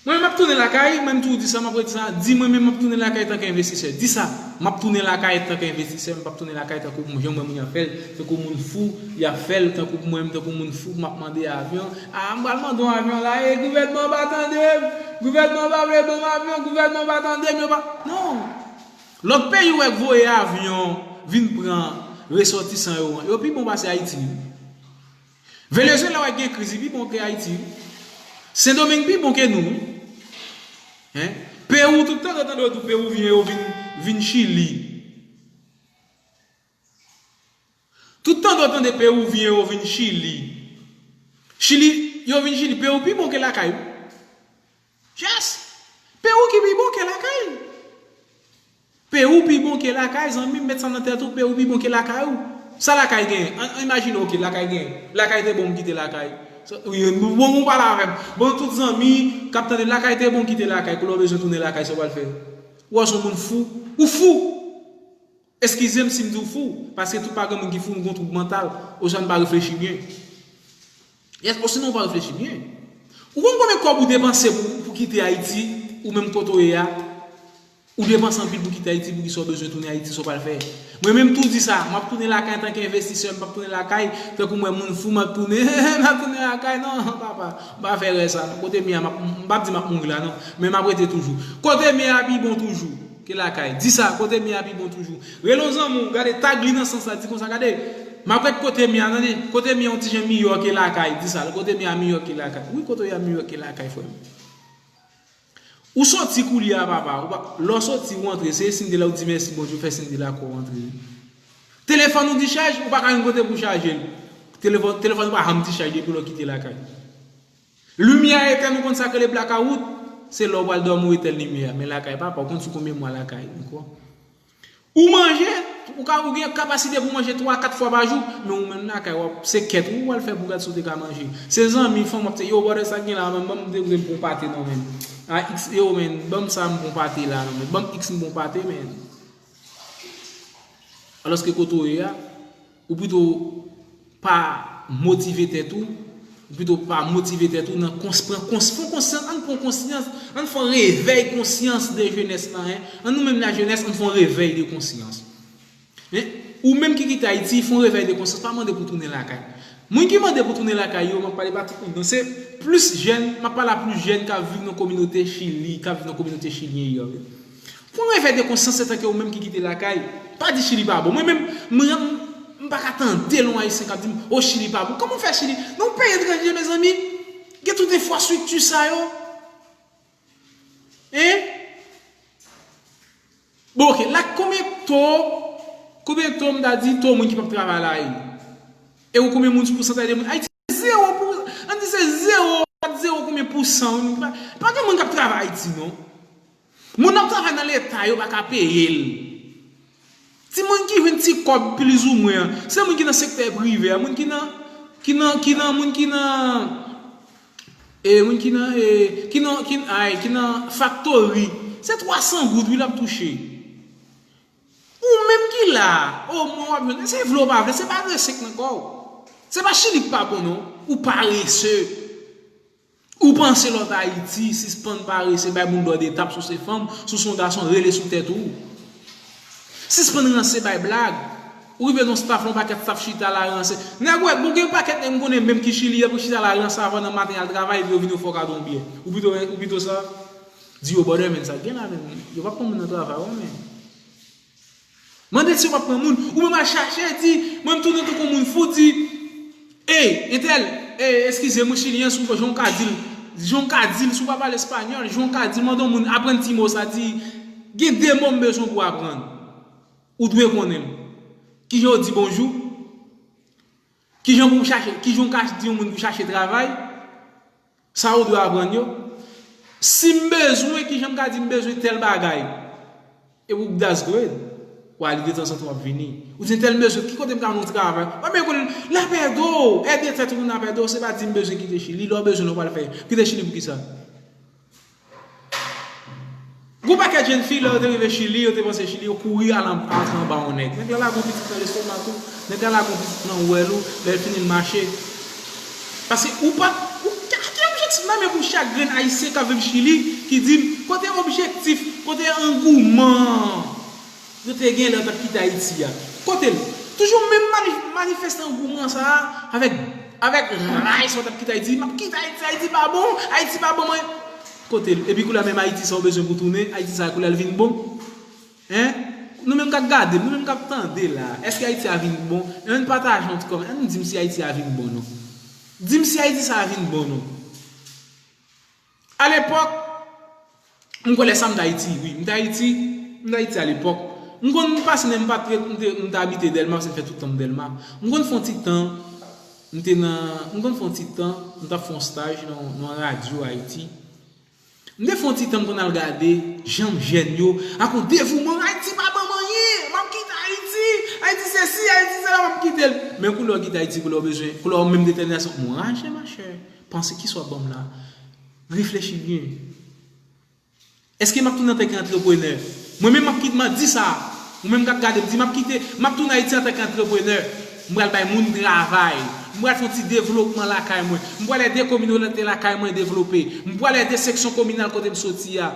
Mwen menm m ap tounen lakay, mwen m toujou di sa, m ap redi sa, di mwen menm m ap tounen lakay tanke envestisè. Di sa, m ap tounen lakay tanke envestisè, m p ap tounen lakay tankou moun, jan mwen moun y ap fè l, tankou moun fou, y ap fè l, tankou mwen menm, tankou moun fou, m ap mande avyon. A, m pral mande yon avyon la, e gouvènman an pa tande m, gouvènman an pa vle ban m avyon, gouvènman an pa tande m, yo pa. Non! Lòt peyi w wè k voye avyon vin pran resòtisan yo an, yo pi bon pase Ayiti wi. Venezuela wè gen kriz, li pi bon ke Ayiti wi. Sendomeng pi bon ke nou wi. Hein? Pewou, tout tan yo tande yo di Pewivyen yo vin, vin Chili. Tout tan yo tande Pewivyen yo vin Chili. Chili, yo vin Chili, Pewou pi bon ke lakay wi. Yes! Pewou ki pi bon ke lakay. Pewou pi bon ke lakay, zanmi m, met sa nan tèt ou, Pewou pi bon ke lakay ou. Sa lakay genyen? An, an imajine, oke, lakay genyen. Lakay te bon, m kite lakay. Sa, wi, bon, bon, pale avè m. Bon, tout zanmi k ap tande, lakay te bon, kite lakay. Koulè w bezwen tounen lakay, sa w pral fè? Ou wè se yon moun fou? Ou fou! Eskize m si m di w fou, paske tout pa gen moun ki fou, nou gen yon twoub mantal, oswa nou pa reflechi byen. Yes, osinon ou pa reflechi byen. Ou konn konbyen kòb ou depanse pou, pou kite Ayiti, ou menm kote w ye a? Ou depanse anpil pou kite Ayiti, poukisa w bezwen tounen Ayiti, sa w pral fè? Mwen menm tou di sa, m ap tounen lakay antanke envestisè, m p ap tounen lakay tankou mwen moun fou, m ap tounen, m ap tounen lakay, non, papa, m pa fè erè sa, non. Kote m ye a, m ap, m p ap di m ap mouri la, non, men m ap rete toujou. Kote m ye a pi bon toujou ke lakay. Di sa, kote m ye a pi bon toujou. Rele yon zanmi w, gade, tag li nan sans la, di konsa, gade, m ap ret kote m ye a, tande, kote m ye a yon ti jan miyò ke lakay, di sa, kote m ye a miyò ke lakay. Wi, kote w ye a miyò ke lakay, frè m. Ou soti koulye a, papa, ou pa, lè w soti, ou antre, se siy de la, ou di mèsi Bondye, ou fè siy de la kò w antre. Telefòn ou dichaj, ou pa ka jwenn kote pou chaje l. Telefòn, telefòn ou pa janm dichaj depi lè w kite lakay. Limyè a etèn, ou konn sa k rele blakawout? Se lè w pral dòmi ou etèn limyè a. Men lakay papa, ou konn sou konbyen mwa lakay, ou kwè? Ou manje, ou ka, ou gen kapasite pou manje twa, kat fwa pa jou, men ou menm lakay w ap, se kèt ou w al fè pou gad si w te ka manje. Se zanmi, fanm w ap te, yo, brother, sa k gen la, man, ban m de, de bon pate non, men. A, X, yo, men, ban m sa m bon pate la, non, men. Ban m X m bon pate, men. Alòske kote w ye a, ou pito pa motive tèt ou, ou pito pa motive tèt ou nan kons, pran kons, fè konsyans, ann pran konsyans, ann fè yon revèy konsyans de jenès lan, en. Ann nou menm lajenès, ann fè yon revèy de konsyans. En? Ou menm ki kite Ayiti, fè yon revèy de konsyans, pa mande pou tounen lakay. Moun ki mande pou tounen lakay yo, m ap pale pa tout moun, non, se plis jèn, m ap pale a plis jèn k ap viv nan kominote Chili, k ap viv nan kominote chilyen yo. Fè yon revèy de konsyans antanke ou menm ki kite lakay. Pa di Chili pa bon. Mwen menm, mwen, m pa ka tande lè yon Ayisyen k ap di m, o, Chili pa bon. Kòman w fè Chili? Nan yon peyi etranje, mezanmi, gen tout enfrastrikti sa yo. En? Bon, oke, la konbyen to, konbyen to m ta di to moun ki p ap travay la ye? E ou konbyen moun, pousantaj de moun? Ayiti, zewo pou, ann di se zewo, pa t zewo konbyen pousan, wi, pa, pa gen moun k ap travay Ayiti, non. Moun ap travay nan leta, yo pa ka peye l. Timoun ki jwenn ti kòb plizoumwen an, se moun ki nan sektè prive a, moun ki nan, ki nan, ki nan, moun ki nan, e, moun ki nan, e, ki nan, ki, ay, ki nan faktori. Se twa san goud, wi, l ap touche. Ou menm ki la, omwen w ap jwenn, se vle w pa vle, se pa rese k nan kò w. Se pa Chili k pa bon, non. Ou parese. Ou panse lòt Ayiti, sispann parese, bay moun dòdetap si w se fanm, si w se yon gason, rele sou tèt ou. Sispann ranse, bay blag. Ou rive nan staff, yon pakèt staff chita la ranse. Nèg wè, bon, gen yon pakèt nèg m konnen menm ki Chili, y ap chita la ranse avan nan maten, y al travay, epi yo vin ofè w kado yon byè. Ou pito, ou pito sa? Di yo, brother, men, sa k gen la, men, yo p ap pran moun nan travay, wi, men. Mande l si yo p ap pran moun. Ou menm al chache, di, mwen m tounen tankou moun fou, di, ey, entèl, ey, eskize m, wi, chilyen, si w, jan w ka di l, jan w ka di l, si w pa pale espanyòl, jan w ka di l, mande yon moun, aprann ti mo sa, di, gen de mo m bezwen pou w aprann. Ou dwe konnen l. Kijan yo di bonjou? Kijan pou m chache, kijan w ka di yon moun pou chache travay? Sa ou dwe aprann yo. Si m bezwen, kijan m ka di m bezwen tèl bagay? Epi w das grade. W a li detanzantan w ap vini. Ou di tèl m bezwen, ki kote m ka jwenn yon travay? Mwen men konnen, lapèdo, ède tèt ou konn lapèdo, se pa di m bezwen kite Chili, lè w bezwen l, ou pral fè. Kite Chili pou kisa? Gon pakèt jèn fi, lè yo te rive Chili, yo te panse Chili, yo kouri al an- antre anba yon nèg. Nèg la lage yon pitit nan lestomak ou, nèg la lage yon pitit nan wèl ou, lè l fini l mache. Paske ou pa t, ou, ki, ki objektif m nan men pou chak grenn Ayisyen k ap viv Chili ki di m, kote objektif, kote angouman yo te gen lè yo t ap kite Ayiti a? Kote l? Toujou menm mani- manifeste angouman sa a avèk, avèk ray sa yo t ap kite Ayiti. M ap kite Ayiti, Ayiti pa bon, Ayiti pa bon mwen. Kote l? Epi kounye a menm Ayiti sa ou bezwen pou tounen, Ayiti sa kounye a l vin bon? Hein? Nou menm k ap gade m, nou menm k ap tande la, èske Ayiti a vin bon? Ann pataje yon ti kòmantè, ann di m si Ayiti a vin bon non. Di m si Ayiti sa a vin bon non. Alepòk, m kwè lè sa m t Ayiti, wi, m t Ayiti, m t Ayiti alepòk. M konn pase nan, m pa t, m te, m te abite Dèlma, paske m fè tout tan m Dèlma. M konn fè yon ti tan, m te nan, m konn fè yon ti tan, m t ap fè yon staj nan, nan yon radyo Ayiti. M te fè yon ti tan m konn al gade jan jèn yo ak yon devouman, Ayiti pa ban m anyen, m ap kite Ayiti, Ayiti sesi, Ayiti sela, m ap kite l. Men koulè w kite Ayiti, koulè w bezwen, koulè w menm detèminasyon, m raje machè. Panse kisa w ap ban m la. Reflechi byen. Èske m ap tounen antanke antreprenè? Mwen menm m ap kite, m ap di sa. Ou menm k ap gade m, di m ap kite, m ap tounen Ayiti antanke antreprenè. M pral bay moun travay. M pral fè yon ti devlopman lakay mwen. M pral ede kominote lakay mwen devlope. M pral ede seksyon kominal kote m soti a.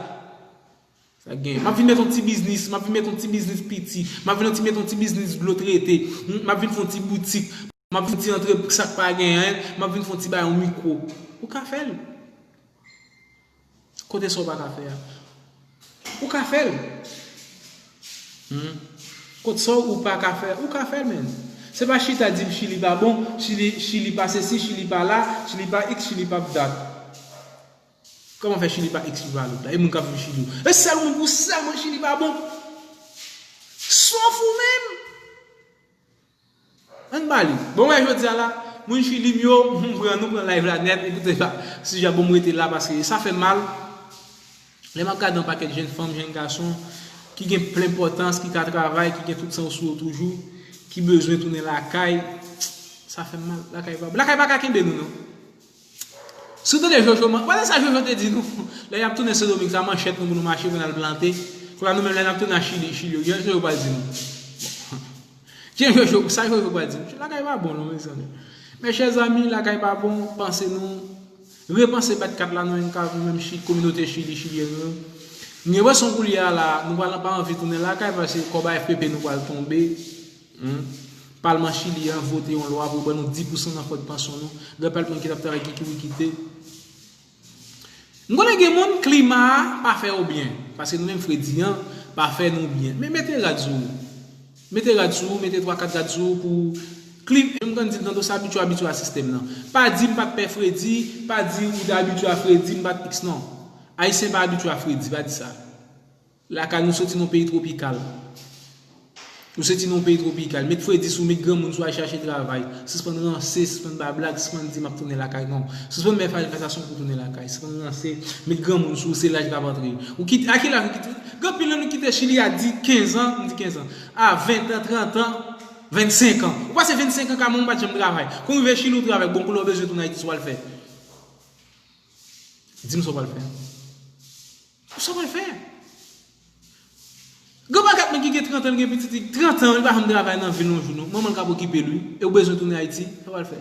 Sa gen. M ap vin met yon ti biznis, m ap vin met yon ti biznis piti. M ap vin yon ti met yon ti biznis dlo trete. M ap vin fè yon ti boutik. M ap vin ti antre sa k pa gen anyen, m ap vin fè yon ti bay yon mikwo. Ou ka fè l. Kote sa ou pa ka fè a? Ou ka fè l. Hmm. Kote sa ou pa ka fè, ou ka fè l, men. Se pa chita di m Chili pa bon, Chili, Chili pa sesi, Chili pa la, Chili pa iks, Chili pa dat. Kòman fè Chili pa iks, Chili pa lot la? E moun k ap viv Chili yo. E sèl moun pou sèlman Chili pa bon. Sof ou menm. Ann ba li. Bon, wè, jodi a la, moun Chili m yo, m pran nou pran live la nèt, ekoute, pa, sijè bon, m rete la paske sa fè m mal. Lè m ap gade yon pakèt jèn fanm, jèn gason, ki gen plen pòtans, ki ka travay, ki gen tout sa sou yo toujou, ki bezwen tounen lakay, sa fè m mal. Lakay pa, lakay pa ka kenbe nou, non. Si w tande Jojo, man, wè sa Jojo te di nou. Lè y ap tounen Sendomeng, sa manchèt nou pou nou mache pou n al plante. Kounye a nou menm lè n ap tounen a Chili, Chili, yo, Jojo pral di nou. Bon. Tiens, Jojo, sa Jojo pral di nou. Lakay pa bon, non, mezanmi. Mes chers amis, lakay pa bon, panse nou, repanse bat kat la, nou menm ka, nou menm Chi-, kominote Chili, Chilyen yo. M gen enpresyon koulye a la, nou pral pa anvi tounen lakay, paske kòb a F P P nou pral tonbe. Hmm. Palman Chili an vote yon lwa pou ban nou dis pousan nan fòd pansyon nou. Gen pèp moun ki t ap travay ki, ki, ki kite. M konnen gen moun, klima a pa fè yo byen. Paske nou menm fredi an pa fè nou byen. Men mete rad sou ou. Mete rad sou ou, mete twa kat rad sou ou pou klim-, m konn di m tande w se abitye w abitye a sistèm nan. Pa di m pa t pè fredi, pa di ou te abitye a fredi, m pa t iks non. Ayisyen pa abitye a fredi, pa di sa. Lakay nou soti nan yon peyi twopikal. Nou soti nan yon peyi twopikal. Met fredi sou, met granmoun sou, al chache travay. Sispann ranse, sispann ba blag, sispann di m ap tounen lakay non. Sispann bay manifestasyon pou tounen lakay. Sispann ranse, met granmoun sou, se laj k ap antre. Ou kite, a ki laj ou kite? Gen anpil nan nou kite Chili a di kenz an, m di kenz an. A ven an, trant an, vennsenk an. Ou pase vennsenk an ka mwen ou pa t janm travay. Kon rive Chili ou travay, bon koulè ou bezwen tounen Ayiti sa w al fè? Di m sa w pral fè. Sa w pral fè? Gen bagay mwen ki gen trant an, li gen pitit li trant an, li pa janm travay nan vil yon jou non. Manman l k ap okipe l wi. E ou bezwen tounen Ayiti, sa w pral fè?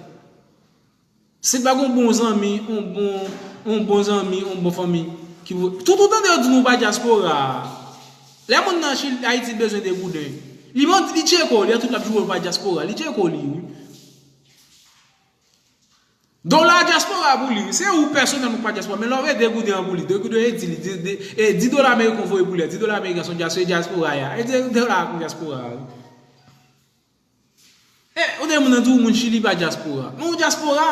Si pa gen yon bon zanmi, yon bon, yon bon zanmi, yon bon fanmi ki vo-, tout ou tande yo di nou pa dyaspora. Lè moun nan Chili, Ayiti bezwen de gouden. Li mande, li tcheke w, li a tout l ap joure w pa dyaspora. Li tcheke w li wi. Dola dyaspora pou li. Se ou pèsonèlman ki pa dyaspora. Men lè w voye de gouden an pou li, de gouden e di li, di, di, e di dola ameriken w voye pou li a, di dola ameriken se yon dya-, se dyaspora a. E di dola a pou dyaspora a. E, ou de moun nan di w moun Chili pa dyaspora. Men ou dyaspora.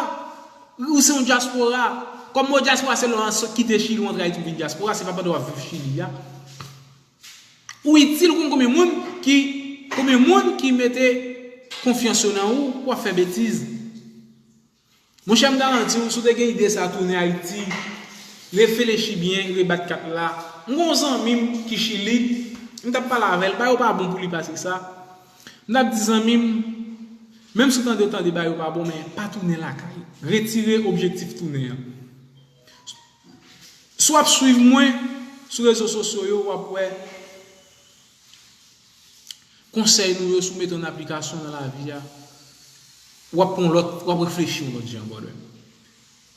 Ou se yon dyaspora. Kòm mo dyaspora se lè w sot kite Chili, w antre Ayiti, w vin dyaspora, se pa pandan w ap viv Chili a. Ou itil, ou konn konbyen moun ki, konbyen moun ki mete konfyans yo nan ou pou w ap fè betiz. Monchè, m garanti w, si w te gen ide sa tounen Ayiti, refelechi byen, rebat kat la. M gen yon zanmi m ki Chili, m t ap pale avè l, bagay yo pa bon pou li pase sa. M t ap di zanmi m, menm si w tande, w tande bagay yo pa bon, men pa tounen lakay. Retire objektif tounen an. Si w ap swiv mwen, Sou rezo sosyo yo, w ap wè konsèy nou yo, si w mete yo an aplikasyon nan lavi a, w ap pran lòt, w ap reflechi yon lòt jan, brother.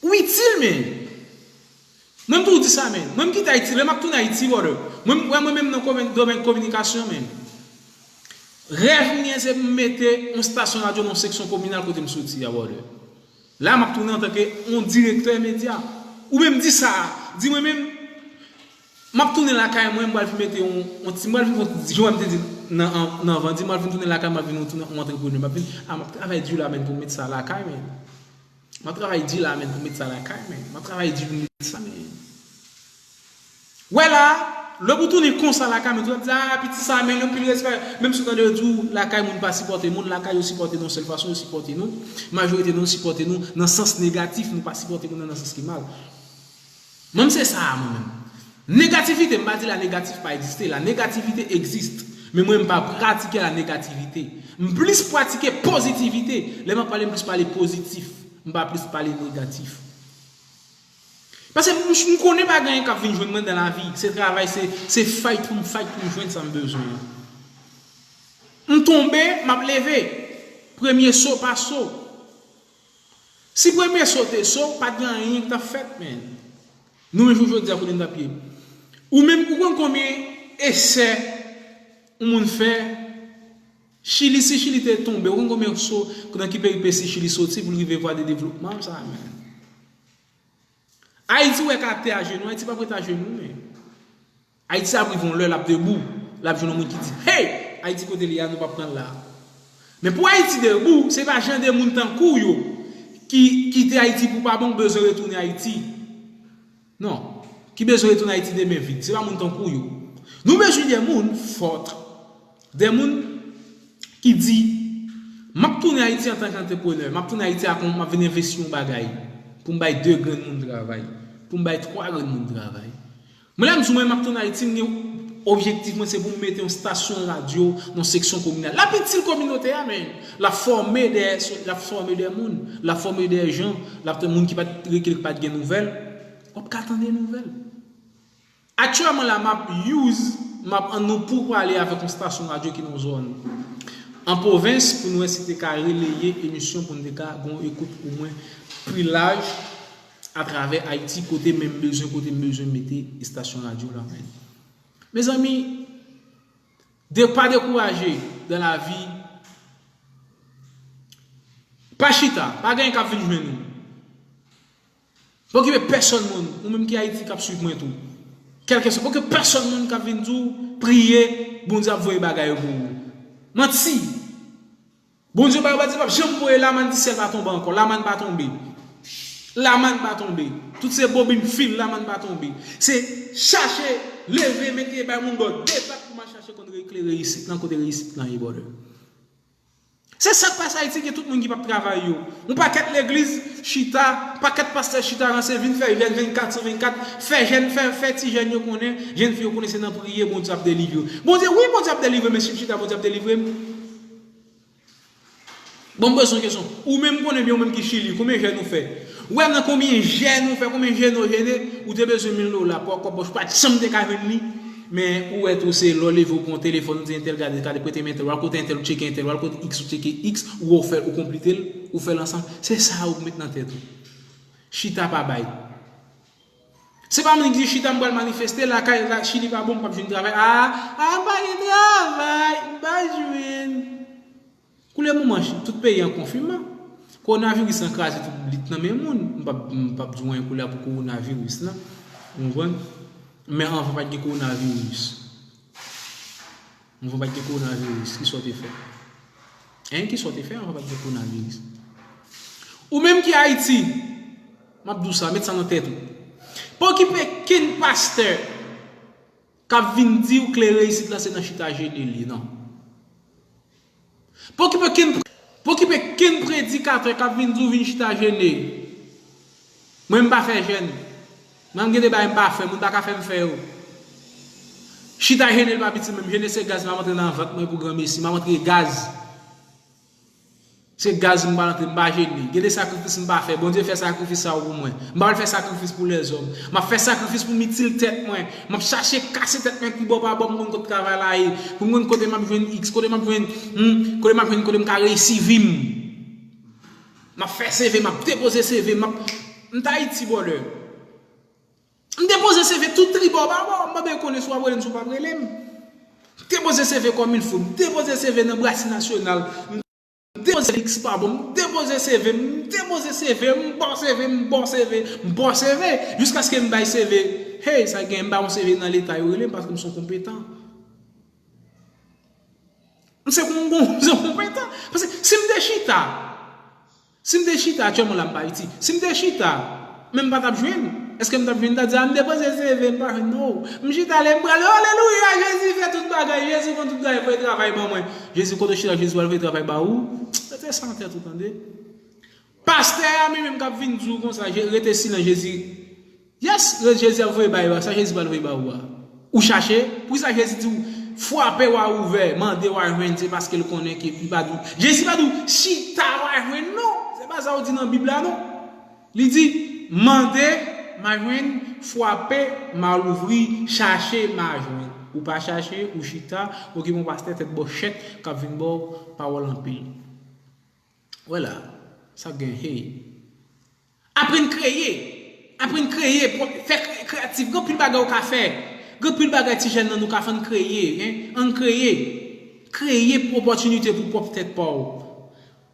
Ou itil, men. Mwen, m toujou di sa, men. Mwen, m kite Ayiti, lè m ap tounen Ayiti, brother. Mwen, m wè mwen menm nan komè-, domèn kominikasyon, men. Rèv m gen, se pou m mete yon stasyon radyo nan yon seksyon kominal kote m soti a, brother. La, m ap tounen antanke yon direktè medya. Ou menm di sa, di mwen menm, m ap tounen lakay mwen, m pral vin mete yon, yon ti, m pral vin fè yon ti, jan m te di nan, nan, nan anvan, di m pral vin tounen lakay, m ap vin yon, yon antreprenè. M ap vin, a, m ap travay di la, men, pou m met sa lakay, men. M ap travay di la, men, pou m met sa lakay, men. M ap travay di pou m met sa, men. Wè la, lè pou tounen konsa lakay, men, tout ap di, a, piti sa, men, anpil respè. Menm si w tande yo di w, lakay moun pa sipòte moun, lakay yo sipòte nou, sèl fason yo sipòte nou, majorite nou sipòte nou nan sans negatif, nou pa sipòte moun nan, nan sans ki mal. Mwen, se sa a, mwen menm. Negativite, m pa di la negatif pa egziste, la negativite existe. Men mwen, m pa pratike la negativite. M plis pratike pozitivite. Lè m ap pale, m plis pale pozitif. M pa plis pale negatif. Paske m, m konnen pa gen anyen k ap vin jwenn mwen nan lavi. Se travay, se, se fight pou m fight pou m jwenn sa m bezwen an. M tonbe, m ap leve. Premye so pa so. Si premye so te so, pa t gen anyen ki t ap fèt, men. Nou menm jou jodi a kote n t ap ye. Ou menm, ou konn konbyen esè yon moun fè? Chili, si Chili te tonbe, ou konn konbyen so, nan ki peripesi Chili soti pou l rive vwa de devlopman sa, men. Ayiti, ou wè k atè ajenou, Ayiti p ap ret ajenou, men. Ayiti ap rive yon lè, l ap debou. L ap jwenn yon moun ki di, hey! Ayiti kote li a, nou p ap pran l la. Men pou Ayiti debou, se pa jan de moun tankou w yo ki kite Ayiti pou pa bon, bezwen retounen Ayiti. Non. Ki bezwen retounen Ayiti de men vid. Se pa moun tankou w yo. Nou bezwen de moun fò. De moun ki di, m ap tounen Ayiti antanke antreprenè, m ap tounen Ayiti ak yon, m ap vin envesti yon bagay pou m bay de grenn moun travay, pou m bay twa grenn moun travay. Mwen, lè m di w mwen, m ap tounen Ayiti, m gen objektif mwen, se pou m mete yon stasyon radyo nan seksyon kominal. L ap itil kominote a, men l ap fòme de, l ap fòme de moun, l ap fòme de jan, l ap fè moun ki pa t, ki pa t gen nouvèl, w ap ka tande nouvèl. Aktyèlman la, m ap use, m ap ann nou pou pale avèk yon stasyon radyo ki nan zòn an pwovens pou nou wè si te ka releye emisyon pou n te ka gon ekout omwen pi laj atravè Ayiti kote menm bezwen, kote m bezwen mete estasyon radyo la, men. Mezanmi, de, pa dekouraje dan lavi. Pa chita, pa gen anyen k ap vin jwenn ou. Pa okipe pèsonn moun, ou menm ki Ayiti k ap swiv mwen tou. Kèlkeswa, pa okipe pèsonn moun k ap vin di w, priye, Bondye ap voye bagay yo pou ou. Manti! Bondye pa, Bondye p ap janm voye lamann di syèl pa tonbe ankò. Lamann pa tonbe. Lamann pa tonbe. Tout se bobin fil, lamann pa tonbe. Se chache, leve, mete bay moun bò de pat pou m al chache konn reklere isit lan, kote reyisit lan ye, brother. Se sa k pase Ayiti, gen tout moun ki p ap travay yo. Yon pakèt legliz chita, pakèt pastè chita ranse, vin fè jèn vennkat sou vennkat, fè jèn, fè, fè ti jèn yo konnen, jèn fi yo konnen se nan priye Bondye ap delivre yo. Bondye, wi, Bondye ap delivre, men si m chita, Bondye ap delivre m. Bon, m poze yon kesyon. Ou menm konnen byen, ou menm ki Chili, konbyen jèn ou fè? Ou wè nan konbyen jèn ou fè, konbyen jèn ou jene, ou te bezwen mil dola, pa kòb pòch, ou pa t janm te ka jwenn li. Men ou wè tou se lè w leve ou pran telefòn, ou di entèl gade, gade prete m entèl, w al kote entèl, ou tcheke entèl, w al kote X, ou tcheke X, ou wè w fè, ou konplite l, ou fè l ansanm. Se sa ou met nan tèt ou. Chita pa bay. Se pa moun ki di chita m pral manifeste, lakay la, Chili pa bon, m p ap jwenn travay. A, a, m pa gen travay, m pa jwenn. Koulye moman, tout peyi an konfinman. Kowonaviris lan kraze tout lit nan men moun. M p ap, m p ap di w anyen koulye a pou kowonaviris lan. Ou konprann? Men anvan pa t gen kowonaviris. Anvan pa t gen kowonaviris, kisa w te fè? Hein, kisa w te fè anvan pa t gen kowonaviris? Ou menm ki Ayiti, m ap di w sa, met sa nan tèt ou. Pa okipe kenn pastè k ap vin di w klere isit la se nan chita jene l ye, non. Pa okipe kenn, pa okipe kenn predikatè k ap vin di w vin chita jene. Mwen, m pa fè jèn. Mwen, m gen de bagay m pa fè, moun pa ka fè m fè yo. Chita jene l pa piti menm, jene se gaz, m ap antre nan vant mwen pou granmesi, m ap antre gaz. Se gaz m pa rantre, m pa jene. Gen de sakrifis m pa fè. Bondye fè sakrifis sa yo pou mwen. M pa pral fè sakrifis pou lèzòm. M ap fè sakrifis pou m itil tèt mwen. M ap chache kase tèt mwen tribò pa bò pou m konn kot travay la ye. Pou m konn kote m ap jwenn X, kote m ap jwenn, hmm, kote m ap jwenn, kote m ka reyisi vi m. M ap fè C V, m ap depoze C V, m ap, m t Ayiti, brother. M depoze C V tout tribò pa bò, m pa bezwen konnen si w ap rele m, si w p ap rele m. M depoze C V kòm il fo, m depoze C V nan Brasi Nasyonal, m depoze X pa bon, m depoze C V, m depoze C V, m ba w C V, m ba w C V, m ba w C V, jiskaske m bay C V. Hey, sa gen, m ba yon C V nan leta, yo rele m paske m se yon konpetan. M se yon, yon, yon konpetan. Paske si m te chita, si m te chita, aktyèlman la m pa Ayiti, si m te chita, men m pa t ap jwenn, èske m t ap jwenn? M ta di, a, m depoze C V, m pa jwenn, no. M chita, lè m prale, alelouya, Jezi fè tout bagay, Jezi konn tout bagay, voye travay ban mwen. Jezi, kote w chita, Jezi pral voye travay ba ou. Mete sa nan tèt ou, tande. Pastè a, li menm k ap vin di w konsa, Je- rete silan, Jezi. Yes, Jezi ap voye bay ou a, sa Jezi pral voye ba ou a. Ou chache, poukisa Jezi di w, frape w a ouvè, mande w a jwenn, se paske l konnen ke li pa di w. Jezi pa di w, chita w a jwenn, non. Se pa sa w di nan Bib la, non. Li di, mande, m a jwenn, frape, m a louvri, chache, m a jwenn. Ou pa chache, ou chita, okipe yon pastè tèt bòchèt k ap vin ba w pawòl anpil. Wè la, sa gen, hey. Aprann kreye. Aprann kreye, pwòp, fè kre- kreyatif. Gen anpil bagay ou ka fè. Gen anpil bagay ti jèn nan nou ka fè, ann kreye, en. Ann kreye. Kreye opòtinite pou pwòp tèt pa w.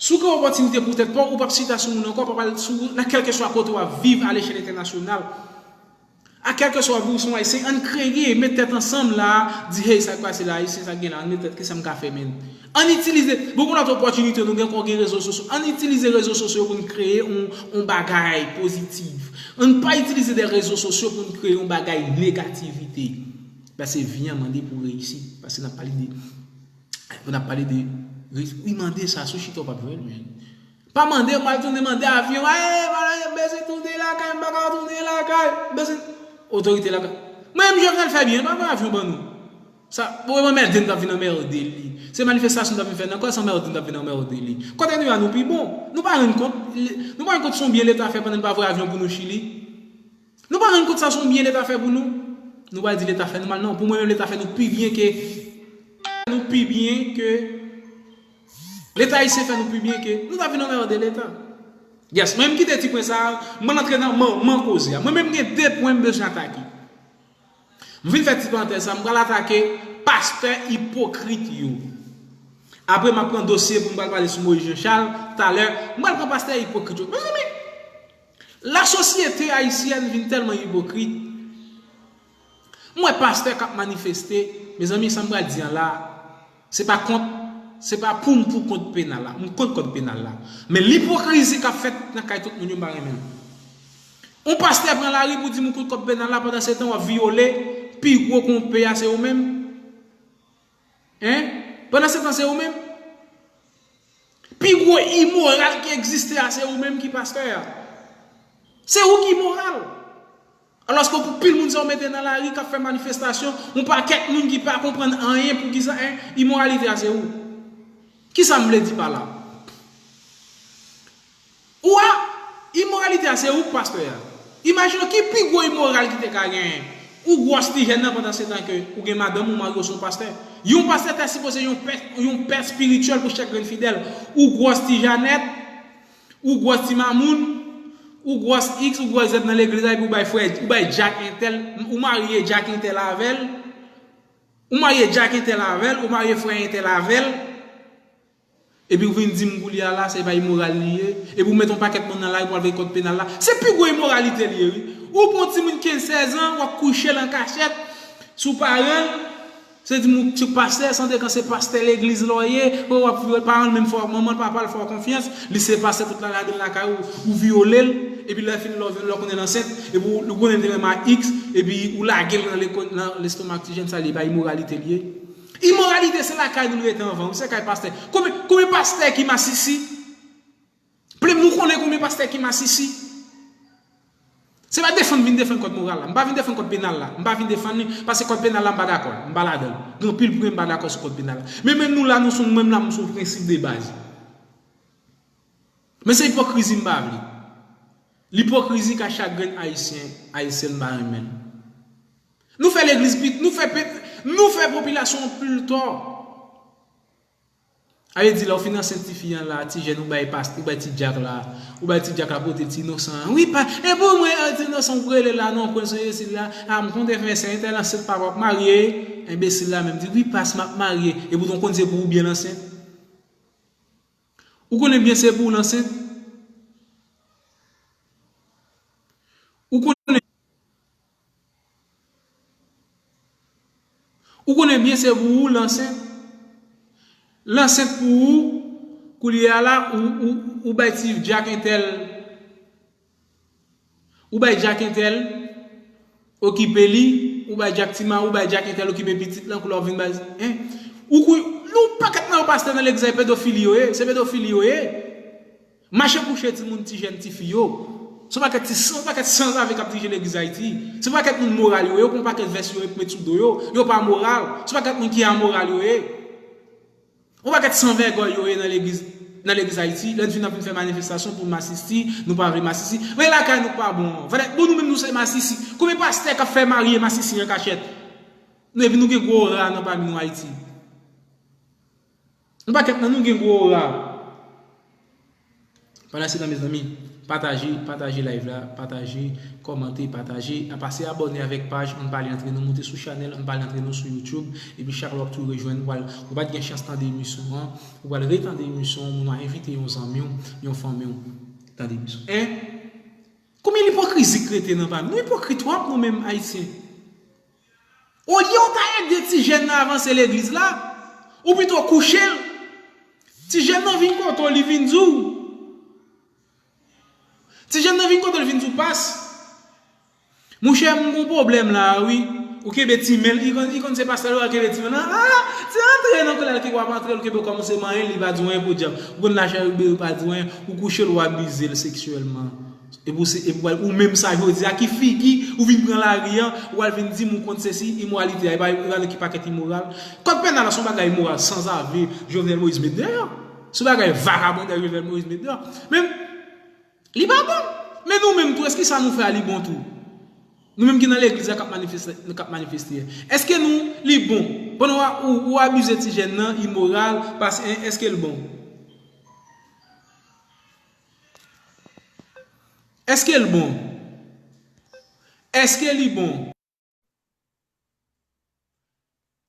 Si w kreye opòtinite pou tèt pa w, ou p ap chita sou moun ankò, ou p ap al sou, nan kèlkeswa kote w ap viv a lechèl entènasyonal. A kèlkeswa ou se yon Ayisyen, ann kreye, met tèt ansanm la, di, hey, sa k pase la, Ayisyen, sa k gen la, ann met tèt, kisa m ka fè, menn? Ann itilize, bon, gen lòt opòtinite, nou gen kò gen rezo sosyo, ann itilize rezo sosyo pou n kreye yon, yon bagay pozitif. Ann pa itilize de rezo sosyo pou n kreye yon bagay negativite. Paske vi a mande pou reyisi, paske n ap pale de, pou n ap pale de reyisi, wi, mande sa, si w chita w p ap jwenn, menn. Pa mande, m al tounen mande avyon. Ay, m bezwen tounen lakay, m pa ka tounen lakay. M bezwen otorite lakay. Mwen menm Jovenel fè byen, pa pran avyon ban nou. Sa, bon, anmède m t ap vin anmède li. Se manifestasyon m t ap vin fè nan kò, se anmède m t ap vin anmède li. Kote nou ye a, nou pi bon. Nou pa rann kont, nou pa rann kont se yon byen Leta fè pandan l pa voye avyon pou nou Chili. Nou pa rann kont sa se yon byen Leta fè pou nou. Nou pa di Leta fè nou mal, non. Pou mwen menm, Leta fè nou pi byen ke, nou pi byen ke Leta ayisyen fè nou pi byen ke nou ta vin anmède Leta. Yes, mwen m kite ti pwen sa a, mwen antre nan manman koze a. Mwen menm gen de pwen m bezwen atake. M vin fè ti parantèz sa, m pral atake pastè ipokrit yo. Apre m ap pran dosye pou m pral pale sou Moïse Jean Charles talè. M pral pran pastè ipokrit yo. Mezanmi, lasosyete ayisyèn vin tèlman ipokrit. M wè pastè k ap manifeste, mezanmi, sa m pral di an la, se pa kont, se pa pou m pou kont penal la. M kont kòd penal la. Men lipokrizi k ap fèt nan kay tout moun yo, m pa renmen l. Yon pastè pran lari pou di moun kont kòd penal la, pandan se tan w ap vyole, pi gwo konpe a se ou menm. Hein? Pandan se tan se ou menm. Pi gwo imoral ki egziste a, se ou menm ki pastè a. Se ou ki imoral. Alòske pou pil moun sa w mete nan lari k ap fè manifestasyon, yon pakèt moun ki pa konprann anyen poukisa, en, imoralite a se ou. Kisa m vle di pa la? Ou a, imoralite a se ou k pastè a. Imajine w ki pi gwo imoral ki te ka genyen. Ou gwòs ti jèn nan pandan se tan ke ou gen madanm ou, mari w se yon pastè. Yon pastè ta sipoze yon pè, yon pè espirityèl pou chak grenn fidèl. Ou gwòs ti Janèt, ou gwòs ti Mamoun, ou gwòs X, ou gwòs Z nan legliz la, epi ou bay frè, ou bay dyak entèl, ou marye dyak entèl avè l, ou marye dyak entèl avè l, ou marye frè entèl avè l, epi ou vin di m koulye a la, se pa imoral li ye, epi ou met yon pakèt moun nan lari pou al voye kòd penal la. Se pi gwo imoralite li ye, wi. Ou pran yon timoun kenz, sèz an, w ap kouche l an kachèt, sou paran l, se di moun ti pastè, sandekan se pastè legliz la w ye, w ap vyole paran l, menm fè w, manman l, papa l fè w konfyans, li se pastè tout lane, al lakay ou, ou vyole l, epi lè fini lè w konnen l ansent, epi ou, ou konnen l te renmen ak X, epi ou lage l nan lekòl, nan lestomak ti jèn sa, li pa imoralite li ye. Imoralite se lakay nou l rete anvan, wi, se kay pastè. Konbyen, konbyen pastè ki masisi? Ple nou konnen konbyen pastè ki masisi? Se pa defann, vin defann kòd moral la. M pa vin defann kòd penal la. M pa vin defann li, paske kòd penal la, m pa dakò. M pa ladan l. Gen anpil pwen m pa dakò sou kòd penal la. Men menm nou la, nou sou, menm la, m sou prensip de baz. Men se ipokrizi m pa vle. Lipokrizi ka chak grenn Ayisyen, Ayisyèn pa renmen l. Nou fè legliz pit, nou fè pet, nou fè popilasyon anpil tò. A vle di, lè w fin ansent tifi an la, ti jèn, ou bay past, ou bay ti dyak la, ou bay ti dyak la pote ti inosan an. Wi, pa, e pou mwen, an ti inosan, ou rele la, non, pran se enbesil la, a, m konte fè sa, entèl ansent, papa, w ap marye, enbesil la menm di, wi, pas, m ap marye, e poutan w konn se pou ou byen l ansent. Ou konnen byen se pou ou l ansent. Ou konnen, ou konnen byen se pou ou l ansent. L ansent pou ou, koulye a la, ou, ou, ou bay ti dyak entèl. Ou bay dyak entèl, okipe li, ou bay dyak ti ma, ou bay dyak entèl, okipe pitit lan, koulye a w vin bay, en. Ou kou, nou pakèt nan yo pastè nan legliz la, e pedofili yo ye, se pedofili yo ye. Mache kouche timoun, ti jèn, tifi yo. Se yon pakèt ti, se yon pakèt sanzave k ap dirije legliz Ayiti. Se yon pakèt moun moral yo ye, yo pran yon pakèt vès yo, yo met sou do yo. Yo pa moral. Se yon pakèt moun ki amoral yo ye. Yon pakèt sanvègòy yo ye nan legliz, nan legliz Ayiti. Lè n fin ap vin fè manifestasyon pou masisi, nou pa vle masisi. Men lakay nou pa bon. Valè, bon, nou menm nou se masisi. Konbyen pastè k ap fè marye masisi an kachèt? Nou, epi nou gen gwo ra nan pami nou Ayiti. Yon pakèt nan nou gen gwo ra. Pandan se tan, mezanmi, pataje, pataje live la, pataje, kòmante, pataje, a pase abòne avèk paj Ann Pale Antre Nou, moute sou chanèl Ann Pale Antre Nou sou YouTube, epi chak lè w ap tou rejwenn, ou pral, ou pa t gen chans tande emisyon an, ou pral retande emisyon an, ou envite yon zanmi w, yon fanmi w, tande emisyon. En, konbyen lipokrizi k rete nan pami nou? Nou ipokrit twòp nou menm Ayisyen. Olye w ta ede ti jèn nan avanse legliz la, ou pito kouche l. Ti jèn nan vin kote w, li vin di w. Ti jèn nan vin kote w, li vin di w, pas. Monchè, m gon pwoblèm la, wi. Ou kenbe ti men l, li konn, li konn se pastè l, ou kenbe ti men l. Ah, ti antre nan kòlè l, ki w ap antre, l kenbe w kòmanse manyen l, li pa di w anyen, podyab. Ou konn lachè, li pa di w anyen, ou kouche l, ou abize l seksyèlman. Epi w se, epi w, ou menm sa jodi a, ki figi ou vin pran lari an, ou al vin di m ou kont sesi, imoralite a, e pa, e pa ki pakèt imoral. Kòd penal la se yon bagay imoral, sanzave, Jovenel Moïse met deyò. Se yon bagay vakabondè Jovenel Moïse met deyò. Men, li pa bon. Men nou menm tou, èske sa nou fè a li bon tou? Nou menm ki nan legliz la k ap manifeste, k ap manifeste a. Èske nou, li bon? Pandan w a, ou, ou abize ti jèn nan, imoral, paske, èske l bon? Èske l bon? Èske li bon?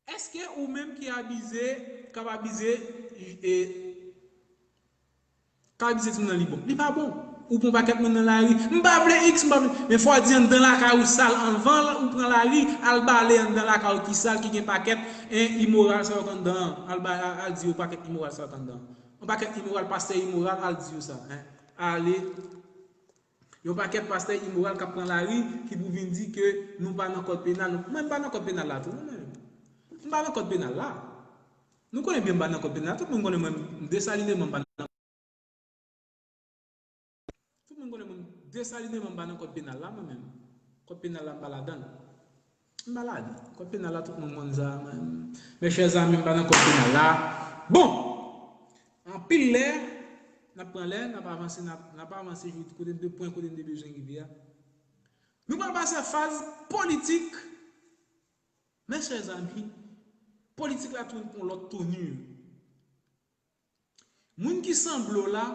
Èske ou menm ki abize, k ap abize, e, k ap abize timoun nan li bon? Li pa bon. Ou pran pakèt moun nan lari. M pa vle X, m pa vle. Men fò w di anndan lakay ou sal anvan ou pran lari, al bale anndan lakay ou ki sal, ki gen pakèt, en, imoral sa yo k anndan an. Al ba, al, al di yo pakèt imoral sa yo k anndan an. Yon pakèt imoral, pastè imoral, al di yo sa, en. Ale. Yon pakèt pastè imoral k ap pran lari, ki pou vin di ke nou pa nan kòd penal. Mwen, m pa nan kòd penal la tou, non, mwen. M pa nan kòd penal la. Nou konnen byen m pa nan kòd penal la. Tout moun konnen mwen, m Dessalines, mwen, m pa nan, tout moun konnen mwen, m Dessalines, mwen, m pa nan kòd penal la, mwen menm. Kòd penal la, m pa ladan l. M pa ladan l. Kòd penal la, tout moun konn sa, mwen. Mes chers amis, m pa nan kòd penal la. Bon! Anpil lè, n ap pran lè, n ap avanse, n ap, n ap avanse jouk kote n te pran, kote n te bezwen rive a. Nou pral pase faz politik. Mes chers amis, politik la tou pran lòt tournure. Moun ki sanble w la,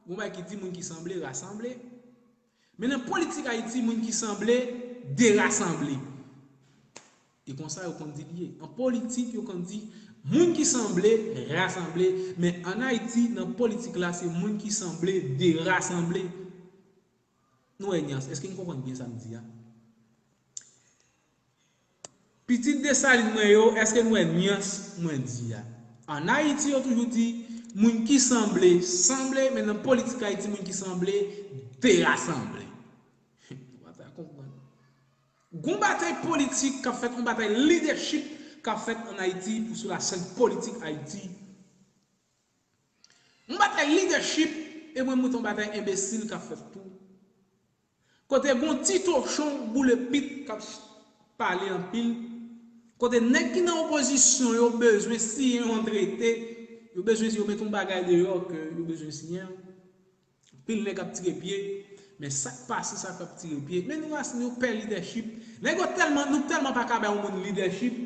gon bagay ki di moun ki sanble, rasanble. Men nan politik Ayiti, moun ki sanble, derasanble. E konsa yo konn di l ye. An politik, yo konn di moun ki sanble, rasanble. Men ann Ayiti, nan politik la, se moun ki sanble, derasanble. Nou wè nyans. Èske n konprann byen sa m di a? Pitit Desalin mwen yo, èske nou wè nyans mwen di a? Ann Ayiti, yo toujou di, moun ki sanble, sanble, men nan politik Ayiti, moun ki sanble, derasanble. Nou pa ta konprann. Gon batay politik k ap fèt, yon batay leadership k ap fèt ann Ayiti pou sou lasèn politik Ayiti. Yon batay leadership, e mwen, mwen, yon batay enbesil k ap fèt tou. Kote gon ti tochon boule pit k ap pale anpil. Kote nèg ki nan opozisyon yo bezwen siyen yon trete, yo bezwen yo met yon bagay deyò ke yo bezwen siyen. Pil nèg ap tire pye. Men sa k pase, sa k ap tire pye. Men nou rasin yo pè lidèchip. Nèg yo tèlman, nou tèlman pa ka bay yon moun lidèchip.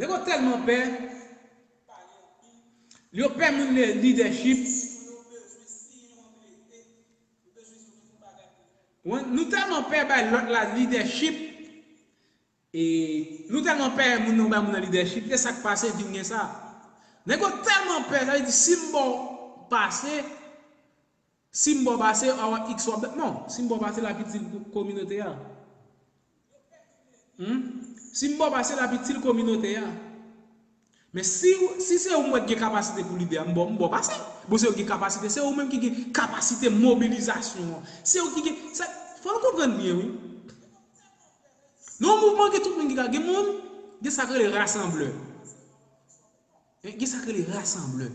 Nèg yo tèlman pè. Yo pè moun lidèchip. Nou tèlman pè bay lòt la lidèchip. E nou tèlman pè moun nan bay moun nan lidèchip, e sa k pase vin gen sa. Nèg yo tèlman pè, sa vle di si m ba w pase, si m ba w pase, a w ap x w ap, non, si m ba w pase l ap itil kominote a. Hmm? Si m ba w pase l ap itil kominote a. Men si, si se ou m wè k gen kapasite pou lidè a, m ba w, m ba w pase. Bon, se ou ki gen kapasite, se ou menm ki gen kapasite mobilizasyon an. Se ou ki gen, sa, fò nou konprann byen, wi. Nan yon mouvman gen tout moun ki ka, gen moun, gen sa k rele rasanblè. Gen sa k rele rasanblè.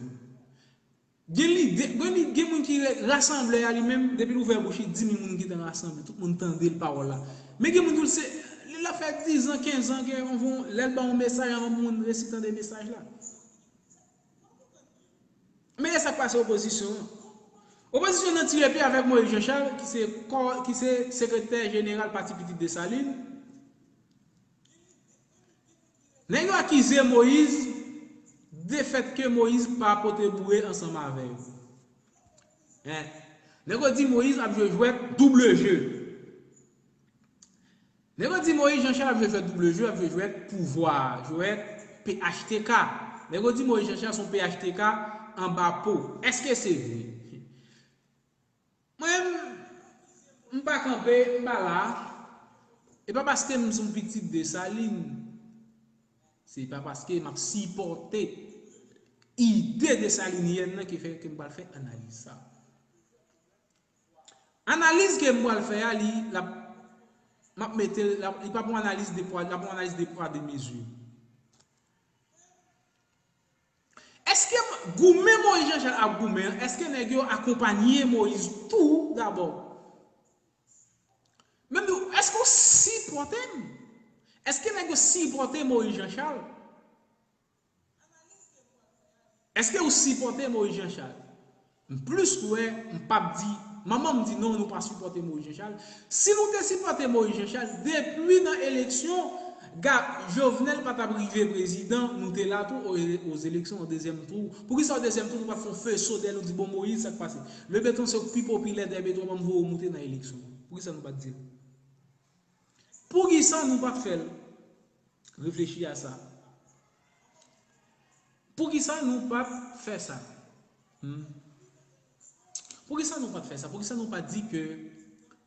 Gen lidè, gen li, gen moun ki rasanblè a li menm, depi l ouvè bouch li, di mil moun gentan rasanble, tout moun tande l pawòl la. Men gen moun tou se, li la fè diz an, kenz an, gen yon, lè l ba yon mesaj, anvan moun resi tande mesaj la. Men e sa k pase opozisyon an. Opozisyon nan tire pye avèk Moïse Jean Charles, ki se kò, ki se sekretè jeneral Pati Pitit Desalin. Nèg yo akize Moïse de fèt ke Moïse pa pote boure ansanm avè yo. Hein? Nèg yo di Moïse ap jwe jwèt double jeu. Nèg yo di Moïse Jean Charles ap jwe jwèt double jeu, ap jwe jwèt pouvwa, jwèt P H T K. Nèg yo di Moïse Jean Charles se yon P H T K anba po. Èske se vre? Mwen, m pa kanpe, m pa la. E pa paske m se yon pitit Desalin. Se pa paske m ap sipòte ide desalinyèn nan ki fè ke m pral fè analiz sa. Analiz ke m pral fè a, li, l ap, m ap mete l, l ap, li p ap yon analiz de pwa, l ap yon analiz de pwa, de mezi. Èske m, goumen Moïse Jean Charles ap goumen an, èske nèg yo akonpanye Moïse tou dabò? Menm yo, èske w sipòte m? Èske nèg yo sipòte Moïse Jean Charles? Èske ou sipòte Moïse Jean Charles? M plis kwè, m p ap di, manman m di non, nou pa sipòte Moïse Jean Charles. Si nou te sipòte Moïse Jean Charles, depi nan eleksyon, ga, Jovenel pa t ap rive prezidan, nou te la tou o, o eleksyon, o dezyèm tou. Poukisa o dezyèm tou, nou pa t fè yon feso dèyè l, nou di, bon, Moïse, sa k pase? Le Beton se pi popilè dèyè Beton, ban m voye w moute nan eleksyon. Poukisa nou pa t di l? Poukisa nou pa t fè l? Reflechi a sa. Poukisa nou pa t fè sa? Hmm. Poukisa nou pa t fè sa? Poukisa nou pa t di ke,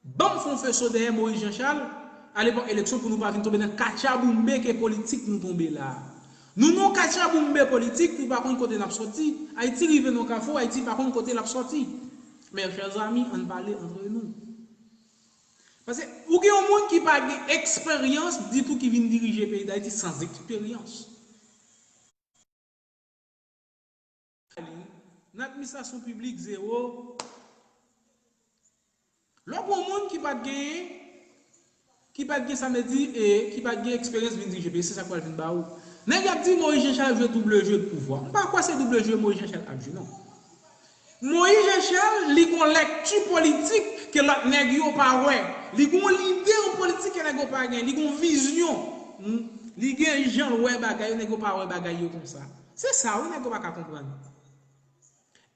ban m fè yon feso dèyè Moïse Jean Charles, alepòk eleksyon, pou nou pa vin tonbe nan katchaboumbe ke politik nou tonbe la a? Nou nan yon katchaboumbe politik, nou pa konn kote n ap sòti. Ayiti rive nan yon kafou, Ayiti pa konn kote l ap sòti. Mes chers amis, ann pale antre nou. Paske ou gen yon moun ki pa gen eksperyans ditou ki vin dirije peyi Dayiti san eksperyans. Nan administrasyon piblik, zewo. Lè w gen yon moun ki pa t gen, ki pa t gen, sa vle di, e, ki pa t gen eksperyans vin dirije peyi, se sa k pral vin ba ou. Nèg y ap di Moïse Jean Charles jwe double jeu de pouvwa. M pa kwè se double jeu Moïse Jean Charles ap jwe, non. Moïse Jean Charles, li gon lèkti politik ke lòt nèg yo pa wè. Li gon lide an politik ke nèg yo pa gen. Li gon vizyon. Hmm. Li gen jan l wè bagay yo, nèg yo pa wè bagay yo konsa. Se sa, wi, nèg yo pa ka konprann.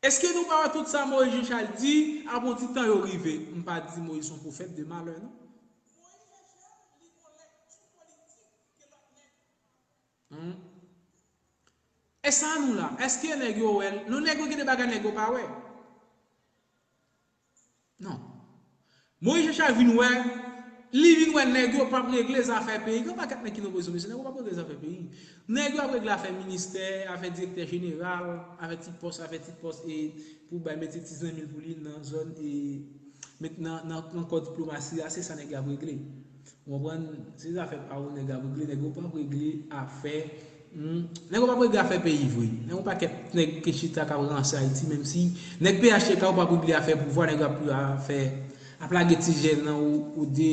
Èske nou pa wè tout sa Moïse Jean Charles di, apre yon ti tan yo rive? M pa di Moïse se yon pwofèt de malè, non. Hmm. E sa nou la, èske nèg yo wè l? Non, nèg yo gen de bagay nèg yo pa wè. Non. Moïse Jean Charles vin wè, li vin wè nèg yo p ap regle zafè peyi. Gen yon pakèt nèg ki nan opozisyon, mesye, nèg yo p ap regle zafè peyi. Nèg yo ap regle afè ministè, afè direktè jeneral, afè ti pòs, afè ti pòs, e pou bay mete ti zanmi l pou li nan zòn, e met nan, nan, nan kò diplomasi a, se sa nèg yo ap regle. Ou konprann? Se zafè pa ou nèg ap regle, nèg yo p ap regle afè, hmm, nèg yo p ap regle afè peyi vre. Nèg yon pakèt nèg ki chita k ap ranse Ayiti, menm si nèg P H T K yo p ap regle afè pouvwa, nèg yo ap regle afè ap lage ti jèn nan ou, ou de,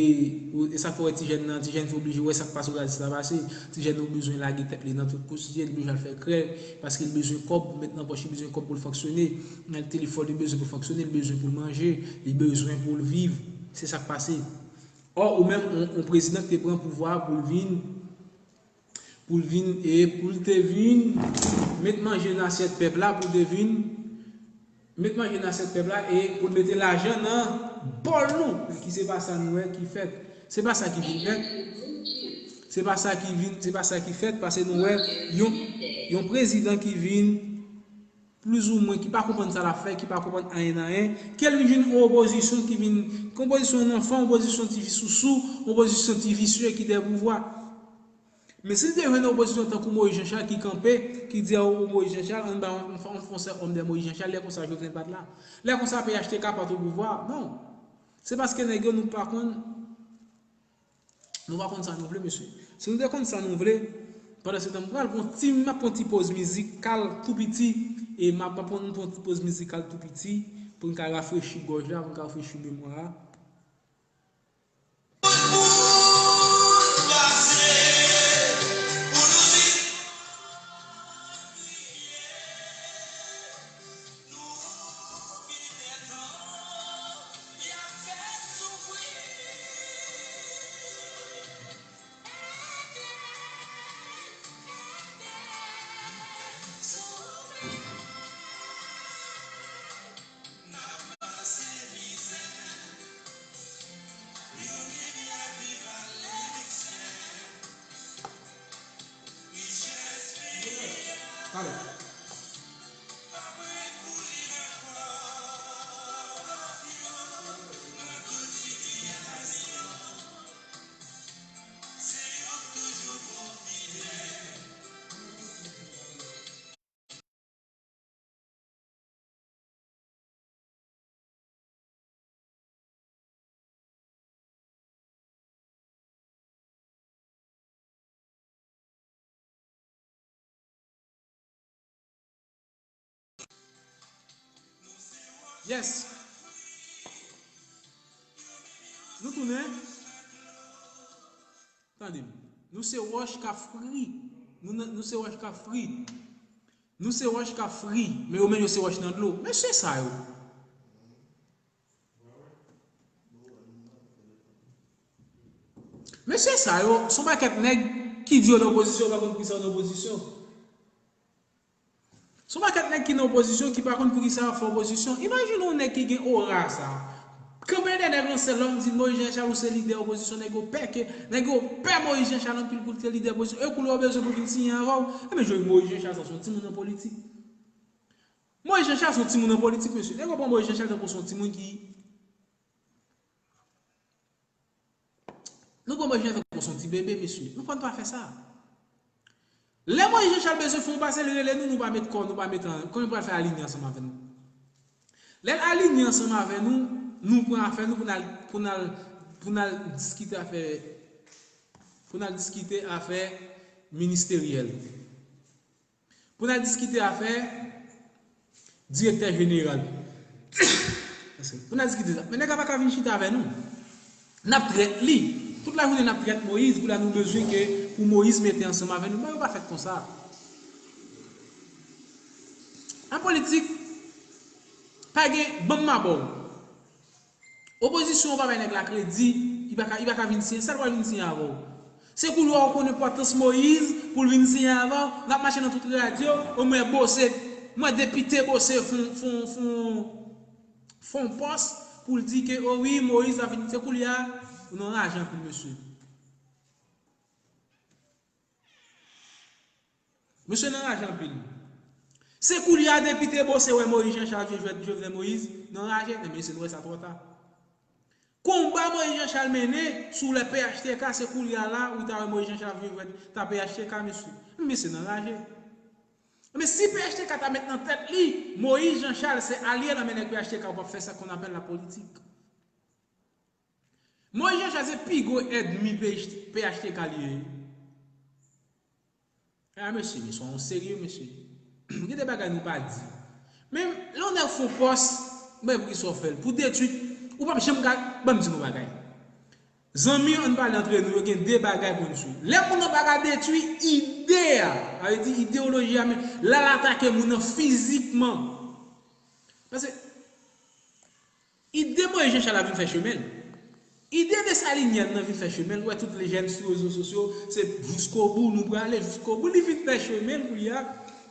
ou, e sa k fè w wè ti jèn nan, ti jèn ki oblije wè sa k pase Brazil sa pase, ti jèn nan bezwen lage tèt li nan tout kote, li bezwen al fè krèv, paske li bezwen kòb pou met nan pòch, li bezwen kòb pou l fonksyone, nan telefòn li bezwen pou fonksyone, li bezwen pou l manje, li bezwen pou l viv, se sa k pase. Ò, ou menm, on, on prezidan ki te pran pouvwa pou l vin, pou l vin, e pou l te vin met manje nan asyèt pèp la, pou l te vin met manje nan asyèt pèp la, e pou l mete lajan nan bòl nou, ki se pa sa nou wè ki fèt. Se pa sa ki vin fèt. Se pa sa ki vin, se pa sa ki fèt, paske nou wè yon, yon prezidan ki vin plizoumwen, ki pa konprann sa l ap fè, ki pa konprann anyen nan anyen, ke l vin jwenn yon opozisyon ki vin, yon opozisyon nan fon, yon opozisyon ti vi sousou, yon opozisyon ti visye ki dèyè pouvwa. Men si l te jwenn yon opozisyon tankou Moïse Jean Charles ki kanpe, ki di a, o, Moïse Jean Charles, ann ba yon, yon, yon, yon sèl òm dèyè Moïse Jean Charles, lè konsa Jovenel pa t la. Lè konsa P H T K pa t o pouvwa. Non. Se paske nèg yo nou pa konn Nou pa konn sa nou vle, mesye. Si nou te konn sa nou vle, pandan se tan, m pral pran ti, m ap pran ti poz mizikal tou piti, e m ap pran, pran ti poz mizikal tou piti, pou n ka rafrechi gòj la, pou n ka rafrechi memwa a. Yes. Nou tounen. Tande m. Nou se wòch k ap fri. Nou, nou se wòch k ap fri. Nou se wòch k ap fri. Men yo menm yo se wòch nan dlo. Mesye sa yo. Mesye sa yo, se yon pakèt nèg ki di yo nan opozisyon, yo pa konn poukisa yo nan opozisyon. Se yon pakèt nèg ki nan opozisyon ki pa konn poukisa y ap fè opozisyon. Imajine yon nèg ki gen ora sa. Kanpe dèyè nèg yon sèl lè w di Moïse Jean Charles ou se lidè opozisyon, nèg yo pè ke, nèg yo pè Moïse Jean Charles anpil pou l te lidè opozisyon. E koulye w bezwen pou vin siyen avè w. Enben, jwenn Moïse Jean Charles sa se yon timoun nan politik. Moïse Jean Charles se yon timoun nan politik, mesye. Nèg yo pran Moïse Jean Charles tankou se yon timoun ki Nou pran Moïse Jean Charles tankou se yon ti bebe, mesye. Nou pa, nou pa fè sa. Lè Moïse Jean Charles bezwen fè yon pase, li rele nou, nou pa met kò, nou pa met anyen. Kòman l pral fè alinye ansanm avè nou? Lè l alinye ansanm avè nou, nou pran afè nou pou n al, pou n al, pou n al diskite afè, pou n al diskite afè ministeryèl. Pou n al diskite afè direktè jeneral. Pou n al diskite sa. Men nèg la pa ka vin chita avè nou. N ap trèt li. Tout lajounen n ap trèt Moïse, kounye a nou bezwen ke pou Moïse mete ansanm avè nou. Bagay yo pa fèt konsa. An politik, pa gen, ban m mabò. Opozisyon an pa bay nèg la kredi, li pa ka, li pa ka vin siyen. Sa l pral vin siyen avè w? Se koulye a w konn enpòtans Moïse pou l vin siyen avè w? N ap mache nan tout radyo, o mwen Bose, mwen depite Bose fon, fon, fon, fon pòs pou l di ke, o wi, Moïse ap vin. Se koulye a, nou anraje anpil, mesye. Mesye n anraje anpil. Se koulye a depite Bose wè Moïse Jean Charles vye jwèt Jovenel Moïse, n anraje, men mesye, nou wè sa twò ta. Konba Moïse Jean Charles mennen sou lè P H T K, se koulye a la ou ta wè Moïse Jean Charles vye jwèt ta P H T K, mesye. Men mesye, n anraje. Men si P H T K ta met nan tèt li, Moïse Jean Charles se alye l, men nèg P H T K ou p ap fè sa k on apèl la politik. Moïse Jean Charles se pi gwo ènmi P H T K li ye. A, mesye, mesye, on serye, mesye. Gen de bagay nou pa di. Men, lè yon nèg fon pòs, men poukisa w fè l? Pou detwi, Ou p ap janm ka, ban m di nou bagay. Zanmi, ann pale antre nou, yo gen de bagay pou n swiv. Lè moun nan pa ka detwi ide a, sa vle di ideyoloji a, men lè l atake moun nan fizikman. Paske ide Moyiz Jan Chal la vin fè chemen l. Ide Desalinyèn nan vin fè chemen l. Ou wè tout le jèn sou rezo sosyo, se jiskobou, nou prale jiskobou, li vin fè chemen l kounye a.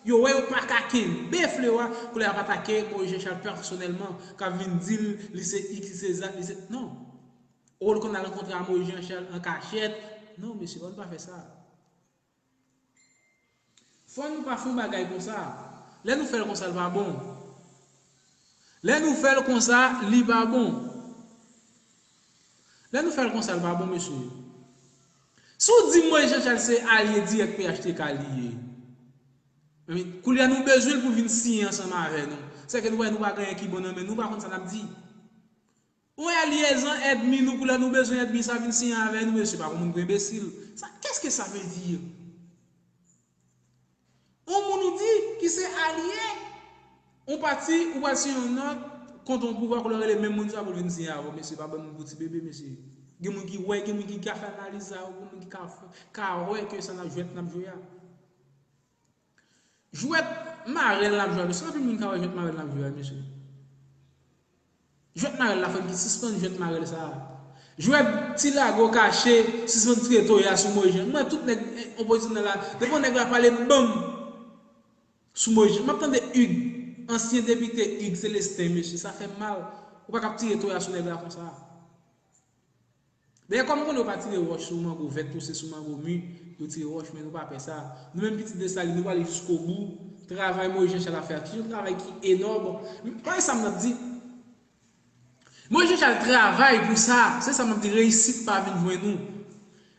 Yo wè yo pa ka kenbe flewo a, kounye a ap atake Moyiz Jan Chal pèsonèlman, k ap vin di l, li se X, li se Z, li se, non. Ou konn al rankontre a Moyiz Jan Chal an kachèt. Non, mesye, ann pa fè sa. Fò nou pa fè yon bagay konsa. Lè nou fè l konsa, l pa bon. Lè nou fè l konsa, li pa bon. Lè nou fè l konsa, l pa bon, mesye. Si w di Moyiz Jan Chal se alye dirèk P H T K li ye, kounye a nou bezwen l pou vin siyen ansanm avè nou. Sèke nou wè nou pa gen anyen ki bon nan men nou, nou pa konn sa n ap di. Yon alyezon ènmi nou, kounye a nou bezwen ènmi sa vin siyen avè nou, mesye, pa konn moun pou enbesil. Sa, qu'est-ce que ça veut dire? Yon moun ou di ki se alye, yon pati, ou pral siyen yon nòt kont yon pouvwa, kounye a rele menm moun sa pou l vin siyen avè w, mesye, pa ban moun pou ti bebe, mesye. Gen moun ki wè, gen moun ki ka fè analiz sa, gen moun ki ka, ka wè ke sa n ap jwèt n ap jwe a. Jwèt marèl n ap jwe a, mesye. Anpil moun ka wè jwèt marèl n ap jwe a, mesye. Jwèt marèl la, fò n ki sispann jwèt marèl sa a. Jwèt ti lago kache, sispann tire toya sou Moyiz Jan. Mwen, tout nèg, eh, opozisyonèl la, depi yon nèg la pale, banm sou Moyiz Jan. M ap tande Hugues, ansyen depite Hugues Célestin, mesye, sa fè m mal. Ou pa ka ap tire toya sou nèg la konsa. Dayè, kòm konnen yo pa tire wòch sou mango vèt, yo se sou mango mi, yo tire wòch, men nou pa pè sa. Nou menm pitit Desalin, nou prale jiskobou. Travay Moyiz Jan Chal ap fè a, ki yon travay ki enòm. Kòman sa m ap di? Moyiz Jan Chal travay pou sa, se sa m ap di, reyisit pa vin jwenn ou.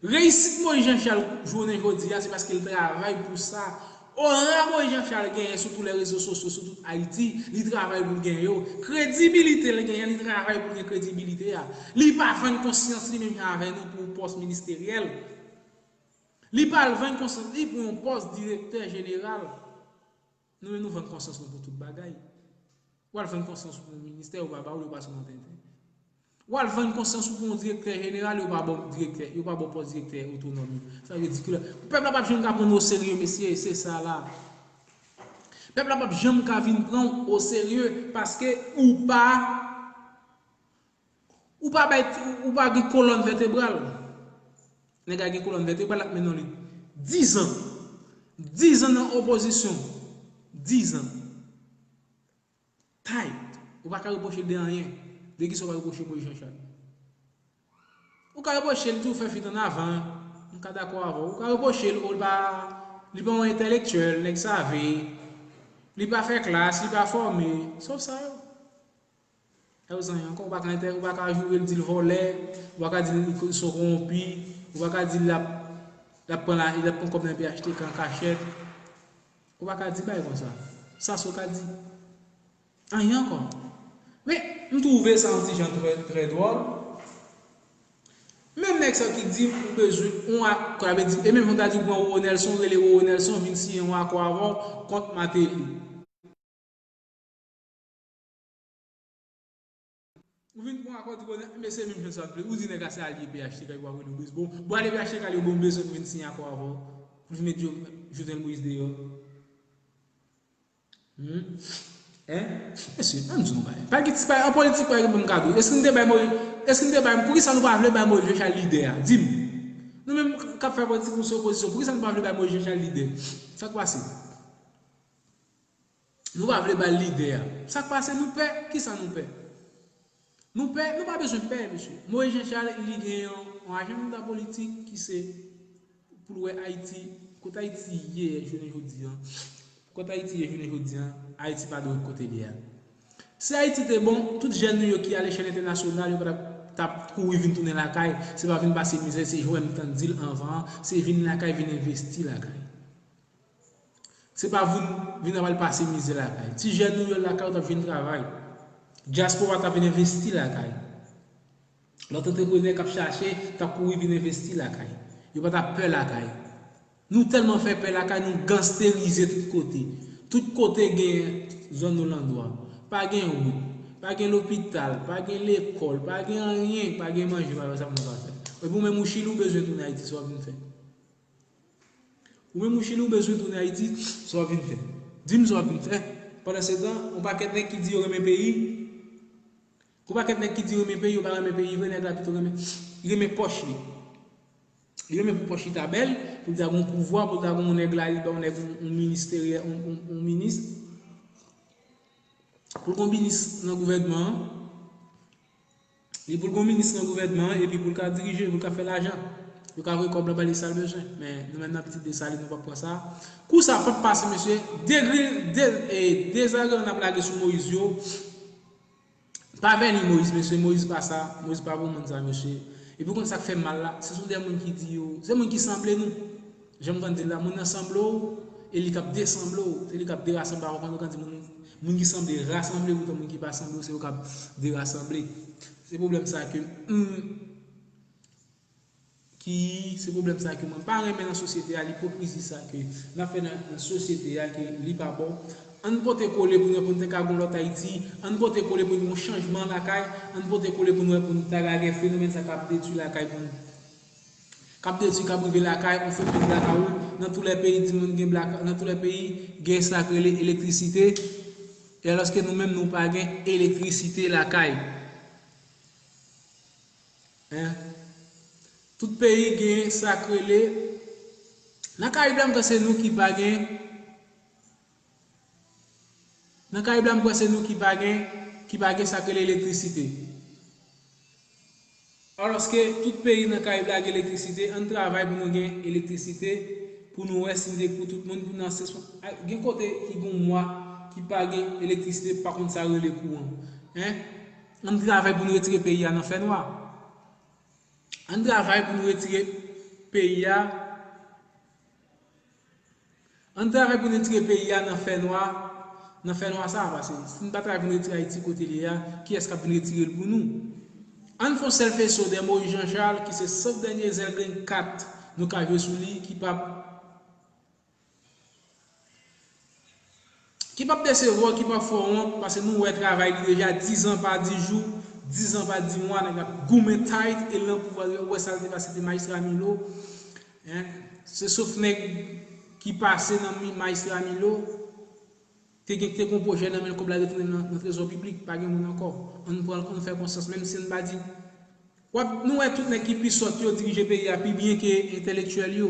Reyisit Moyiz Jan Chal jounen jodi a, se paske l travay pou sa. Ora Moyiz Jan Chal genyen sou tout lè rezo sosyo, sou tout Ayiti, li travay pou l genyen yo. Kredibilite l genyen, li travay pou l gen kredibilite a. Li pa vann konsyans li menm jan avè nou pou yon pòs ministeryèl. Li pa al vann konsyans li pou yon pòs direktè jeneral. Nou menm nou vann konsyans nou pou tout bagay. W al vann konsyans ou pou yon ministè, yo pa ba w l, yo pase w nan tenten. W al vann konsyans ou pou yon direktè jeneral, yo pa ba w direktè, yo pa ba w pòs direktè otonòm yo. Sa ridikil. Pèp la p ap janm ka pran w oserye, mesye, se sa la. Pèp la p ap janm ka vin pran w oserye paske ou pa, ou pa bay, ou pa gen kolòn vètebral. Nèg la gen kolòn vètebral, l ap mennen li diz an. Diz an nan opozisyon. Diz an. Tight. Ou pa ka repwoche l de anyen. De kisa w ka repwoche Moyiz Jan Chal? Ou ka repwoche l tou fè fit ann avan. M ka dakò avè w. Ou ka repwoche l, o, l pa, li pa yon entèlektyèl, nèg save. Li pa fè klas, li pa fòme. Sof sa yo. Sa yo zanmi ankò, ou pa ka entè-, ou pa ka joure l, di l vòlè, ou pa ka di l se yon kowonpi, ou pa ka di l ap, l ap pran la, l ap pran kòb nan P H T K an kachèt. Ou pa ka di bagay konsa. Sa sa w ka di. Anyen ankò. Men, m twouve sa yon ti jan trè, trè dwòl. Menm nèg sa ki di ou bezwen yon ak-, sa vle di, e menm jan w ta di ou pran Roro Nelson, rele Roro Nelson, vin siyen yon akò avè w kont Martelly. Ou vin pran akò, di konnen, men se menm jan sa vle. Ou di nèg la se alye P H T K, yo pa vle nou bezwen. Bon, bon, alye P H T K, yo bon bezwen pou vin siyen akò avè w. Pou vin met Jovenel Moïse deyò. Hmm? Hein? Mesye, ann di nou bagay. Pa gen ti bagay, an politik, pa gen bon kado. Èske n te bay Moïse, èske n te bay, poukisa nou pa vle bay Moïse Jean Charles lidè a? Di m. Nou menm k ap fè politik, nou se opozisyon. Poukisa nou pa vle bay Moïse Jean Charles lidè? Sa k pase? Nou pa vle ba l lidè a. Sa k pase? Nou pè? Kisa nou pè? Nou pè? Nou pa bezwen pè, mesye. Moïse Jean Charles, li gen yon, yon ajanda politik ki se pou l wè Ayiti, kote Ayiti ye jounen jodi a. Kote Ayiti ye jounen jodi a, Ayiti pa dwe kote l ye a. Si Ayiti te bon, tout jèn nou yo ki al echèl entènasyonal, yo pa t ap, t ap kouri vin tounen lakay, se pa vin pase mizè, se jan m tann di l anvan an, se vin lakay, vin envesti lakay. Se pa vin, vin ap al pase mizè lakay. Ti jèn nou yo lakay, yo t ap jwenn travay. Dyaspora t ap vin envesti lakay. Lòt antreprenè k ap chache, t ap kouri vin envesti lakay. Yo pa t ap pè lakay. Nou tèlman fè pè lakay, nou gangsterize tout kote. Tout kote gen zòn nou landwa. Pa gen wout, Pa gen lopital, pa gen lekòl, pa gen anyen, pa gen manje, pa gen sa pou nou ka fè. Epi ou menm ou Chili, ou bezwen tounen Ayiti, sa w ap vin fè? Ou menm ou Chili, ou bezwen tounen Ayiti, sa w ap vin fè? Di m sa w ap vin fè. Pandan se tan, yon pakèt nèg ki di yo renmen peyi, yon pakèt nèg ki di yo renmen peyi, yo pa renmen peyi vre, nèg la pito renmen, renmen pòch li. Li renmen pou pòch li ta bèl, pou l ta gen yon pouvwa, pou l ta gen yon nèg la, li ba yon nèg yon, yon ministeryè, yon, yon, yon minis. Pou l gen yon minis nan gouvènman an, li pou l gen yon minis nan gouvènman an, epi pou l ka dirije, pou l ka fè lajan. Yo ka voye kòb la ba li sa l bezwen. Men nou menm nan Pitit Desalin, nou p ap pran sa. Kou sa p ap pase, mesye. Degri, de, e, dezagreman n ap lage sou Moyiz yo, pa vèni Moyiz, mesye. Moyiz pa sa. Moyiz pa pou moun sa, mesye. Epi ou konn sa k fè m mal la? Se sou de moun ki di yo, se moun ki sanble nou. Jan m konn di l la, moun nan sanble w, e li k ap desanble w. Se li k ap derasanble w. Ou konn, ou konn di moun, moun ki sanble rasanble, poutan moun ki pa sanble w, se yo k ap derasanble. Se pwoblèm sa ke m, ki, se pwoblèm sa ke mwen pa renmen nan sosyete a, ipokrizi sa ke n ap fè nan, nan sosyete a, ke li pa bon. Ann pote kole pou nou, pou nou te ka gon lòt Ayiti. Ann pote kole pou nou yon chanjman lakay. Ann pote kole pou nou, pou nou ta lage fenomèn sa k ap detwi lakay pou nou. K ap detwi, k ap rive lakay, ou fè peyi lakay ou. Nan tou lè peyi, di moun gen blaka, nan tou lè peyi, gen sa k rele elektrisite. E alòske nou menm, nou pa gen elektrisite lakay. Hein? Tout peyi gen sa k rele. Nan Karayib la, m kwè se nou ki pa gen. Nan Karayib la, m kwè se nou ki pa gen, ki pa gen sa k rele elektrisite. Alòske tout peyi nan Karayib la gen elektrisite, ann travay pou nou gen elektrisite, pou nou wè si nou te pou tout moun, pou nou asesyon. Gen kote ki gen mwa ki pa gen elektrisite, pa konn sa rele kouran. Hein? Ann travay pou nou retire peyi a nan fènwa. Ann travay pou nou retire peyi a. Ann travay pou nou retire peyi a nan fènwa, nan fènwa sa a, paske si nou pa travay pou nou retire Ayiti kote li ye a, kiyès k ap vin retire l pou nou? Ann fè yon sèl feso dèyè Moyiz Jan Chal, ki se senk dènye zèl grenn kat nou ka jwe sou li, ki p ap Ki p ap desevwa w, ki p ap fè w wont, paske nou wè travay li deja, diz an pa diz jou, diz an pa diz mwa, nèg la goumen tight, e l nan pouvwa, ou wè sa l te pase, te majistra Milo. Hein? Se sof nèg ki pase nan mi-, majistra Milo, te gen, te gen pwojè nan men l, kòb la retounen nan, nan trezò piblik, pa gen moun ankò. Ann pran, ann fè konsyans, menm si n pa di W ap, nou wè tout nèg ki pi sòt yo dirije peyi a pi byen ke entèlektyèl yo.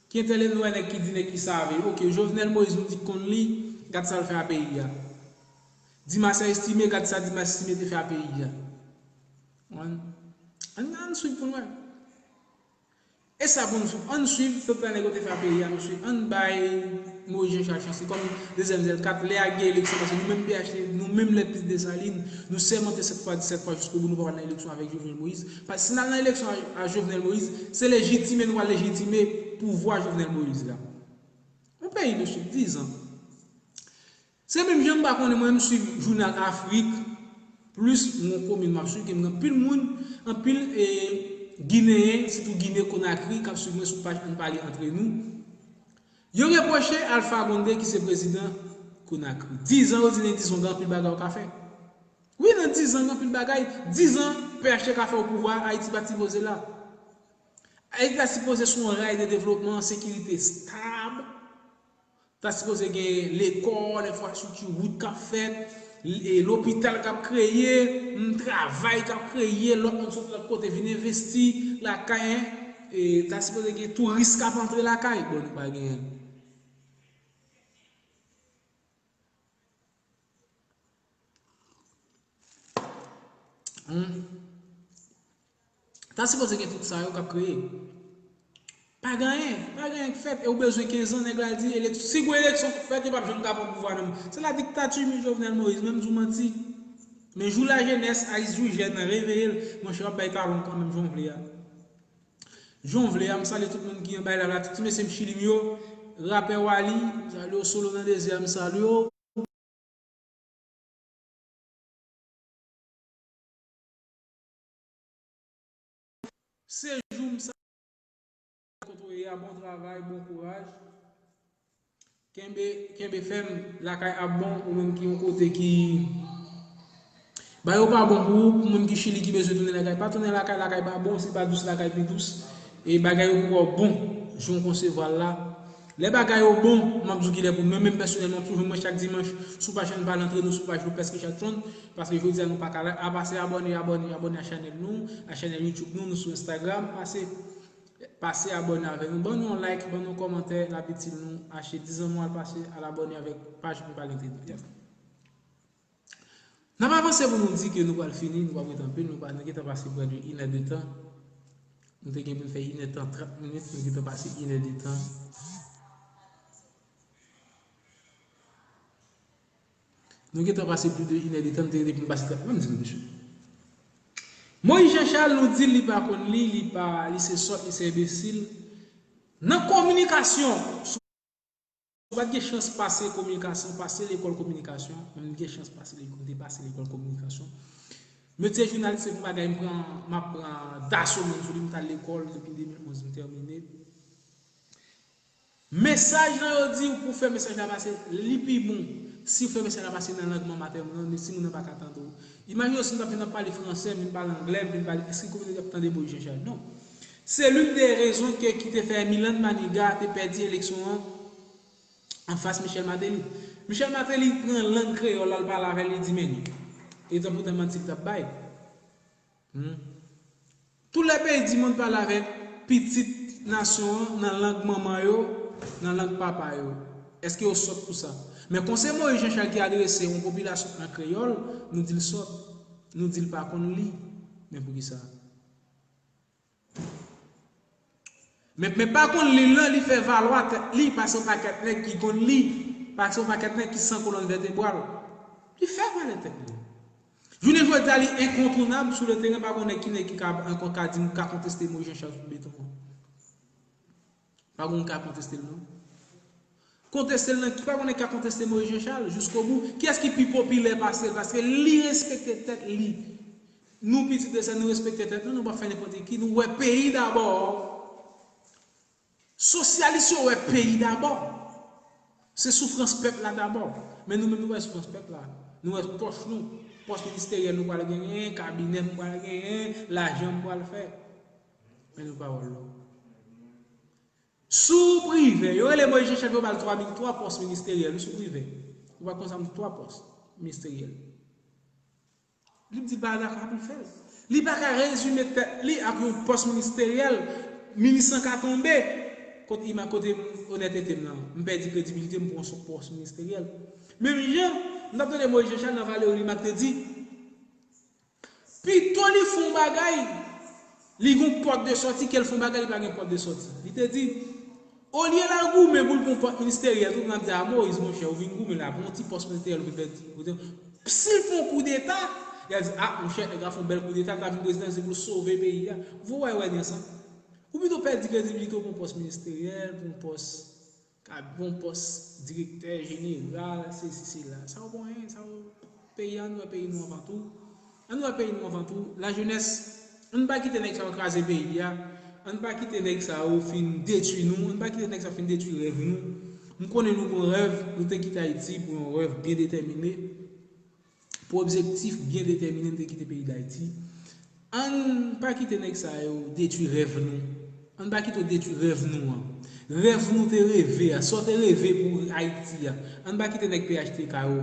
Ki entèlè-, nou wè nèg ki di nèg ki save. Oke, Jovenel Moïse nou di k konn li, gad sa l fè a peyi a. Dimas Estimé, gad sa Dimas Estimé te fè a peyi a. Ann, ann, ann swiv pou n wè. E sa pou nou swiv. Ann swiv, pèp la nèg yo te fè a peyi a, nou swiv. Ann bay Moïse Jean Charles chans li kòm dezyèm zèl kat, lè a gen eleksyon, paske nou menm P H T, nou menm lè Pitit Desalin, nou sèmante sèt fwa, disèt fwa jiskobout, nou pa pral nan eleksyon avèk Jovenel Moïse. Paske si n al nan eleksyon a, a Jovenel Moïse, se lejitime nou pral lejitime pouvwa Jovenel Moïse la. Yon peyi, mesye, diz an. Se menm jan m pa konnen, mwen, m swiv jounal Afrik plis, m gon komin m ap swiv, ke m gen anpil moun, anpil, e, Gineyen, sitou Gine Konakri, k ap swiv mwen sou paj Ann Pale Antre Nou. Yo repwoche Alpha Condé, ki se prezidan Konakri. Diz an, yo di nan diz an, gen anpil bagay ou ka fè. Wi, nan diz an, gen anpil bagay. Diz an, P H T K fè o pouvwa, Ayiti pa t sipoze la. Ayiti ta sipoze sou yon ray de devlopman, sekirite stab. Ta sipoze gen lekòl, enfrastrikti, wout k ap fèt, l-, e, lopital k ap kreye, m, travay k ap kreye, lòt moun sot lòt kote vin envesti lakay, en, e, ta sipoze gen touris k ap antre lakay. Bon, nou pa genyen. Hmm. Ta sipoze gen tout sa yo k ap kreye. Pa gen anyen, pa gen anyen k fèt. E ou bezwen kenz an, nèg la di, elek-, si gon eleksyon k fèt, yo p ap janm ka pran pouvwa nan men. Se la diktati, men Jovenel Moïse, menm di w manti. Men jou lajenès, Ayiti jou jèn nan, reveye l, monchè, w ap bay talon kanmenm, jan w vle a. Jan w vle a, m salye tout moun ki anba live la, tout ti mesye m Chili m yo, rapè Wally, m salye w, Solo nan dezè a, m salye w. Sejou m sa kote w ye a, bon travay, bon kouraj. Kenbe, kenbe fèm, lakay ap bon, ou menm ki yon kote ki, Bagay yo pa bon pou ou, pou moun ki Chili ki bezwen tounen lakay, pa tounen lakay, lakay pa bon, se pa dous lakay pi dous. E bagay yo poko bon, jan w konsevwa l la. Lè bagay yo bon, m ap di w kilè pou mwen menm pèsonèlman, m toujou mwen chak dimanch sou paj Ann Pale Antre Nou, sou paj nou prèske chak sonn, paske jodi a nou pa ka la, a pase abòne, abòne, abòne a chanèl nou, a chanèl YouTube nou, nou sou Instagram, pase, pase abòne avè nou, ban nou yon like, ban nou yon kòmantè, n ap itil nou, achte dizan mwa al pase, al abòne avèk paj Ann Pale Antre Nou. N ap avanse pou nou di ke nou pral fini, nou p ap ret anpil, nou pa, nou gentan pase prè de inè de tan. Nou te gen pou n fè inè tan trant minit, nou gentan pase inè de tan. Nou gentan pase plis de inè de tan, nou te gen pou n pase trant minit, m di nou mesye. Moyiz Jan Chal, nou di l li pa konn li, li pa, li se sòt, li se enbesil. Nan kominikasyon, Ou pa t gen chans pase kominikasyon, pase lekòl kominikasyon, men m gen chans pase lekòl, m te pase lekòl kominikasyon. Metye jounalis se pou bagay m pran, m ap pran daso menm sou li, m t al lekòl depi de mil onz m tèmine. Mesaj lan yo di w pou fè mesaj la pase, li pi bon si w fè mesaj la pase nan lang manman timoun nan, si moun nan pa ka tande w. Imajine w si m t ap vin ap pale fransè, m vin pale anglè, m vin pale, èske kominote ap tande Moyiz Jan Chal? Non. Se l'une des raisons ke ki te fè Milan Maniga te pèdi eleksyon an anfas Michel Martelly. Michel Martelly pran lang kreyòl la, l pale avè l, li di men li. E tanpoutan manti l t ap bay. Hmm. Tout lè peyi di monn pale avèk pitit nasyon an nan lang manman yo, nan lang papa yo. Èske yo sòt pou sa? Men kon se Moyiz Jan Chal ki adrese yon popilasyon an kreyòl, nou di l sòt. Nou di l pa konn li. Men poukisa? Men, men pa konn li l lan, li fè valwa tèt li, pase yon pakèt nèg ki konn li, pase yon pakèt nèg ki san kolòn vètebral. Li fè valè tèt li. Jounen jodi a, li enkontounab sou le teren, pa konnen ki nèg ki ka, ankò ka di m, ka konteste Moyiz Jan Chal sou beton an. Pa gen moun ka konteste l non. Konteste l nan ki pa konnen ka konteste Moyiz Jan Chal jiskobou. Kiyès ki pi popilè pase l? Paske li respekte tèt li. Nou pitit de sa, nou respekte tèt nou, nou pa fè nenpòt ki, nou wè peyi dabò. Sosyalis yo wè peyi dabò. Se soufrans pèp la dabò. Men nou menm nou wè soufrans pèp la. Nou wè pòch nou. Pòch ministeryèl nou pral genyen, kabinè nou pral genyen, lajan nou pral fè. Men nou pa wè l non. Sou prive, yo rele Moyiz Jan Chal pou yo ba l twa mil twa pòs ministeryèl, wi, sou prive. Ou pa konn sa m di twa pòs ministeryèl. Li di l pa dakò pou l fè l. Li pa ka rezime tèt li ak yon pòs ministeryèl, minis lan ka tonbe. Kote ima, kote onètete m nan? M pèdi kredibilite m pou yon pòs ministeryèl. Menm jan, m t ap tande Moyiz Jan Chal nan Valery Limak te di, Pito li fè yon bagay, li gon pòt de sòti, ke l fè yon bagay, li pa gen pòt de sòti. Li te di, olye l al goumen pou l pran pòt ministeryèl, tout moun ap di, a, Moyiz, monchè, ou vin goumen la, pran yon ti pòs ministeryèl, ou vin pèdi. Ou te, si l fè yon koudeta, y a di, a, monchè, nèg la fè yon bèl koudeta, l ta vin prezidan, se pou l sove peyi a. Voye wè nan sa. Ou pito pèdi kredibilite w pou yon pòs ministeryèl, pou yon pòs Ka bon pòs direktè jeneral, sesi, sela. Sa yo bon, hein, sa yo, peyi a, nou wè peyi nou anvan tou. Ann wè peyi nou anvan tou. Lajenès, ann pa kite nèg sa yo kraze peyi a. Ann pa kite nèg sa yo fin detwi nou. Ann pa kite nèg sa yo fin detwi rèv nou. M konnen nou gon rèv, nou te kite Ayiti pou yon rèv byen detèmine. Pou objektif byen detèmine, n te kite peyi Dayiti. Ann pa kite nèg sa yo detwi rèv nou. Ann pa kite yo detwi rèv nou an. Rèv nou te reve a, sa w te reve pou Ayiti a. Ann pa kite nèg P H T K yo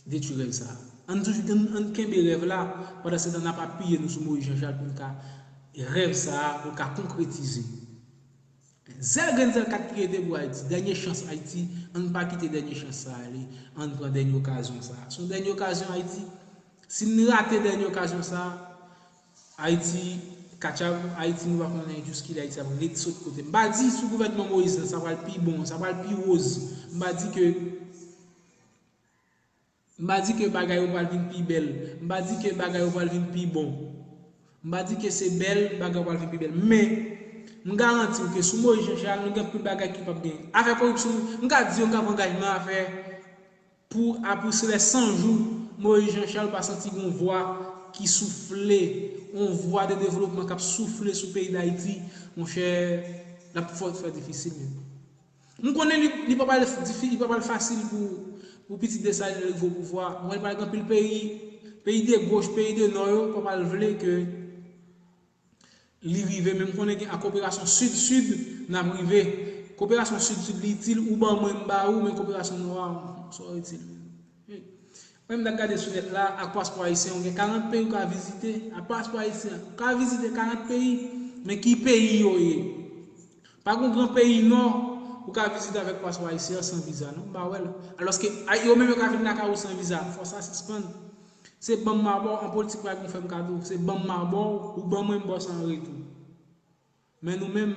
detwi rèv sa a. Ann toujou, ann, ann kenbe rèv la, pandan se tan n ap apiye nou sou Moyiz Jan Chal pou n ka, rèv sa a, pou l ka konkretize. Zèl grenn zèl kat ki rete pou Ayiti. Dènye chans Ayiti, ann pa kite dènye chans sa a ale. Ann pran dènye okazyon sa a. Se yon dènye okazyon Ayiti. Si n rate dènye okazyon sa a, Ayiti, katchab, Ayiti nou pa konnen jiskilè Ayiti ap ret sot kote. M pa di sou gouvènman Moyiz lan, sa pral pi bon, sa pral pi woz. M pa di ke M pa di ke bagay yo pral vin pi bèl. M pa di ke bagay yo pral vin pi bon. M pa di ke se bèl, bagay yo pral vin pi bèl. Men, m garanti w ke sou Moyiz Jan Chal, nou gen anpil bagay ki p ap genyen. Afè koripsyon, m ka di yo, m ka pran angajman a fè pou, a pou se lè san jou, Moyiz Jan Chal pa santi gen yon vwa ki soufle, yon vwa de devlopman k ap soufle sou peyi Dayiti, monchè, l ap fò, fò difisil menm. M konnen li, li pa pral difi-, li pa pral fasil pou, pou pitit Desalin rive o pouvwa. M konnen li pral gen anpil peyi, peyi de goch, peyi de nò yo pa pral vle ke li rive, men m konnen gen a koperasyon sid-sid n ap rive. Koperasyon sid-sid li itil, ou ban mwen m ba ou, men koperasyon nò a, sa w itil. Mwen m t ap gade sou nèt la, ak paspò ayisyen, ou gen karant peyi ou ka vizite, ak paspò ayisyen, ou ka vizite karant peyi, men ki peyi yo ye? Pa gon gran peyi nò ou ka vizite avèk paspò ayisyen an san viza non, m pa wè l. Alòske yo menm yo ka vin lakay ou san viza, fò sa sispann. Se ban m m a ba w, an politik pa gen fè m kado, se ban m m a ba w, ou ban mwen m ba w sa an retou. Men nou menm,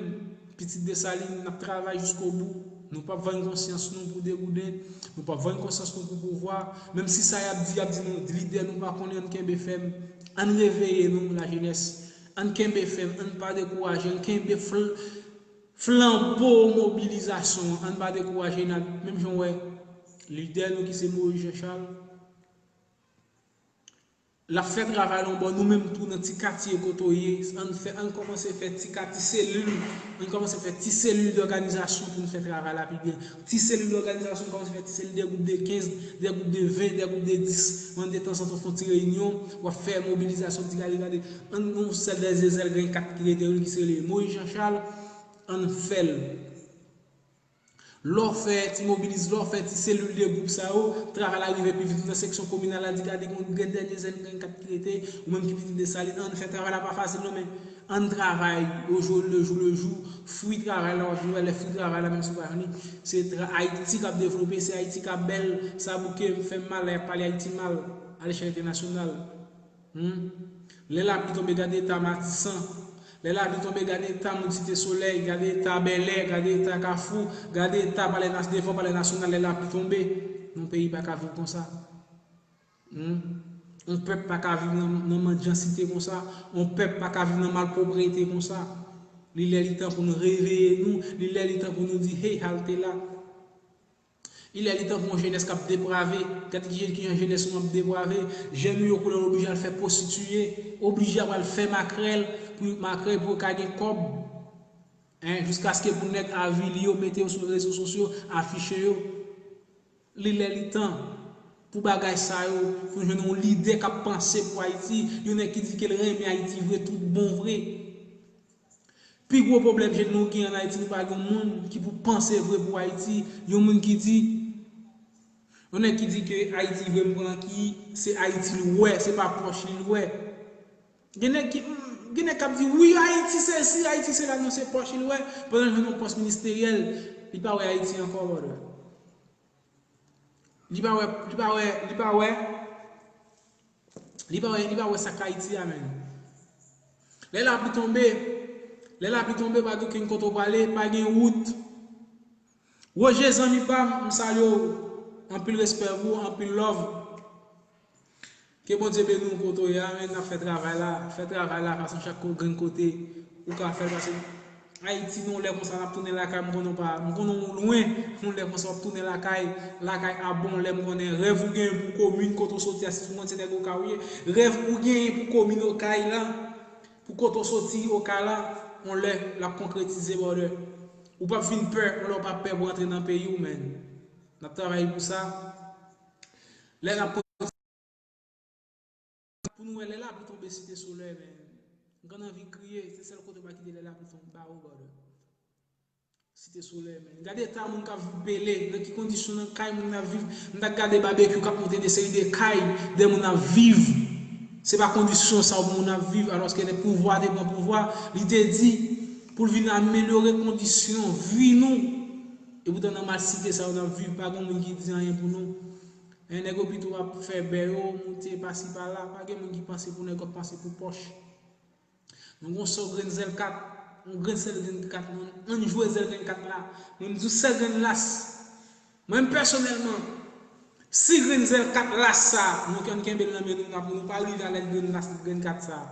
pitit Desalin, n ap travay jiskobou. Nou p ap vann konsyans nou pou de gouden. Nou p ap vann konsyans nou pou pouvwa. Menm si sa y ap di, y ap di nou, lidè nou pa konnen, ann kenbe fèm. Ann reveye nou, lajenès. Ann kenbe fèm, ann pa dekouraje, ann kenbe fl, flanbo mobilizasyon an, ann pa dekouraje, n ap, menm jan w wè lidè nou ki se Moïse Jean Charles, l ap fè travay la yon bò, nou menm tou nan ti katye kote w ye, ann fè, ann kòmanse fè ti ka, ti selil, ann kòmanse fè ti selil dòganizasyon pou n fè travay la pi byen. Ti selil dòganizasyon, kòmanse fè ti selil de gwoup de kenz, de gwoup de ven, de gwoup de dis, ann detanzantan fè yon ti reyinyon, w ap fè mobilizasyon, di gade, gade, ann gon sèl dèzye zèl grenn kat ki rete yo, ki se rele Moïse Jean Charles, ann fè l. Lè w fè ti mobiliz, lè w fè ti selil de gwoup sa yo, travay la rive pi vit nan seksyon kominal la, di gade gon grenn dènye zèn grenn kat ki rete, ou menm ki pitit Desalin, ann fè travay la pa fasil non, men ann travay au jour le jour le jour, fwi travay la, w ap vin wè lè fwi travay la, menm si w pa jwenn li, se tra, Ayiti k ap devlope, se Ayiti k ap bèl, sa bouke m fè m mal, lè y ap pale Ayiti mal a lechèl entènasyonal. Hmm. Lè lapli tonbe, gade eta Matisan. Lè lapli tonbe, gade eta moun Site Solèy, gade eta Bèlè, gade eta Kafou, gade eta palè nas, devan palè nasyonal, lè lapli tonbe. Yon peyi pa ka viv konsa. Hmm. Yon pèp pa ka viv nan, nan mandyansite konsa. Yon pèp pa ka viv nan malpwoprete konsa. Li lè li tan pou nou reveye nou. Li lè li tan pou nou di, hey, halte la. Li lè li tan pou yon jenès k ap deprave. Gade ki jan, ki jan jenès nou ap deprave. Jèn nou yo kounye a oblije al fè pwostitiye, oblije al fè makrèl, pou makrèl pou yo ka gen kòb. Hein, jiskaske pou nèg avili yo, mete yo sou rezo sosyo, afiche yo. Li lè li tan pou bagay sa yo, pou nou jwenn yon lidè k ap panse pou Ayiti, yon nèg ki di ke l renmen Ayiti vre, tout bon vre. Pi gwo pwoblèm jèn nou gen ann Ayiti, nou pa gen yon moun ki pou panse vre pou Ayiti, yon moun ki di, yon nèg ki di ke Ayiti vre m pran ki, se Ayiti l wè, se pa pòch li l wè. Gen nèg ki, gen nèg k ap di, wi, Ayiti sesi, Ayiti sela, non, se pòch li l wè, pandan l jwenn yon pòs ministeryèl, li pa wè Ayiti ankò, brother. Li pa wè, li pa wè, li pa wè, li pa wè, li pa wè sa k Ayiti a, menm. Lè lapli tonbe, lè lapli tonbe, pa gen okenn kote w prale, pa gen wout. Roger, zanmi pa m, m salye w. Anpil respè pou ou, anpil love. Ke Bondye beni w kote w ye a, men n ap fè travay la, fè travay la fason chak ko-, grenn kote ou ka fè l, paske Ayiti, nan yon lè konsa, n ap tounen lakay, m konnen w pa, m konnen w lwen, yon lè konsa, w ap tounen lakay, lakay a bon, lè m konnen rèv ou genyen pou komin kote w soti a, si w konn se nèg Okay w ye, rèv ou genyen pou komin Okay la, pou kote w soti Okay la, yon lè, l ap konkretize, brother. Ou p ap vin pè, yon lè w p ap pè pou antre nan peyi w, man. N ap travay pou sa. Lè n ap pou nou wè lè lapli tonbe Site Solèy, men m konn anvi kriye, se sèl kote m pa kite lè lapli tonbe ba ou, brother. Site Solèy, men gade eta moun k ap viv Bèlè, nan ki kondisyon nan kay moun ap viv, m t ap gade babekyou k ap monte de seri de kay, de moun ap viv. Se pa kondisyon sa yo pou moun ap viv, alòske lè pouvwa te pran pouvwa, li te di pou l vin amelyore kondisyon vi nou. E poutan nan malsite sa yo n ap viv, pa gen moun ki di anyen pou nou. Men nèg yo pito ap fè bè yo, moute pasi pala, pa gen moun ki panse pou nèg yo, panse pou pòch. Nou gon sò grenn zèl kat, yon grenn sèl grenn kat, nou, ann jwe zèl grenn kat la. Mwen m di w sèl grenn las. Mwen m pèsonèlman, si grenn zèl kat las sa, nou ann kenbe l nan men nou, n ap, nou pa rive a lèt grenn las, grenn kat sa.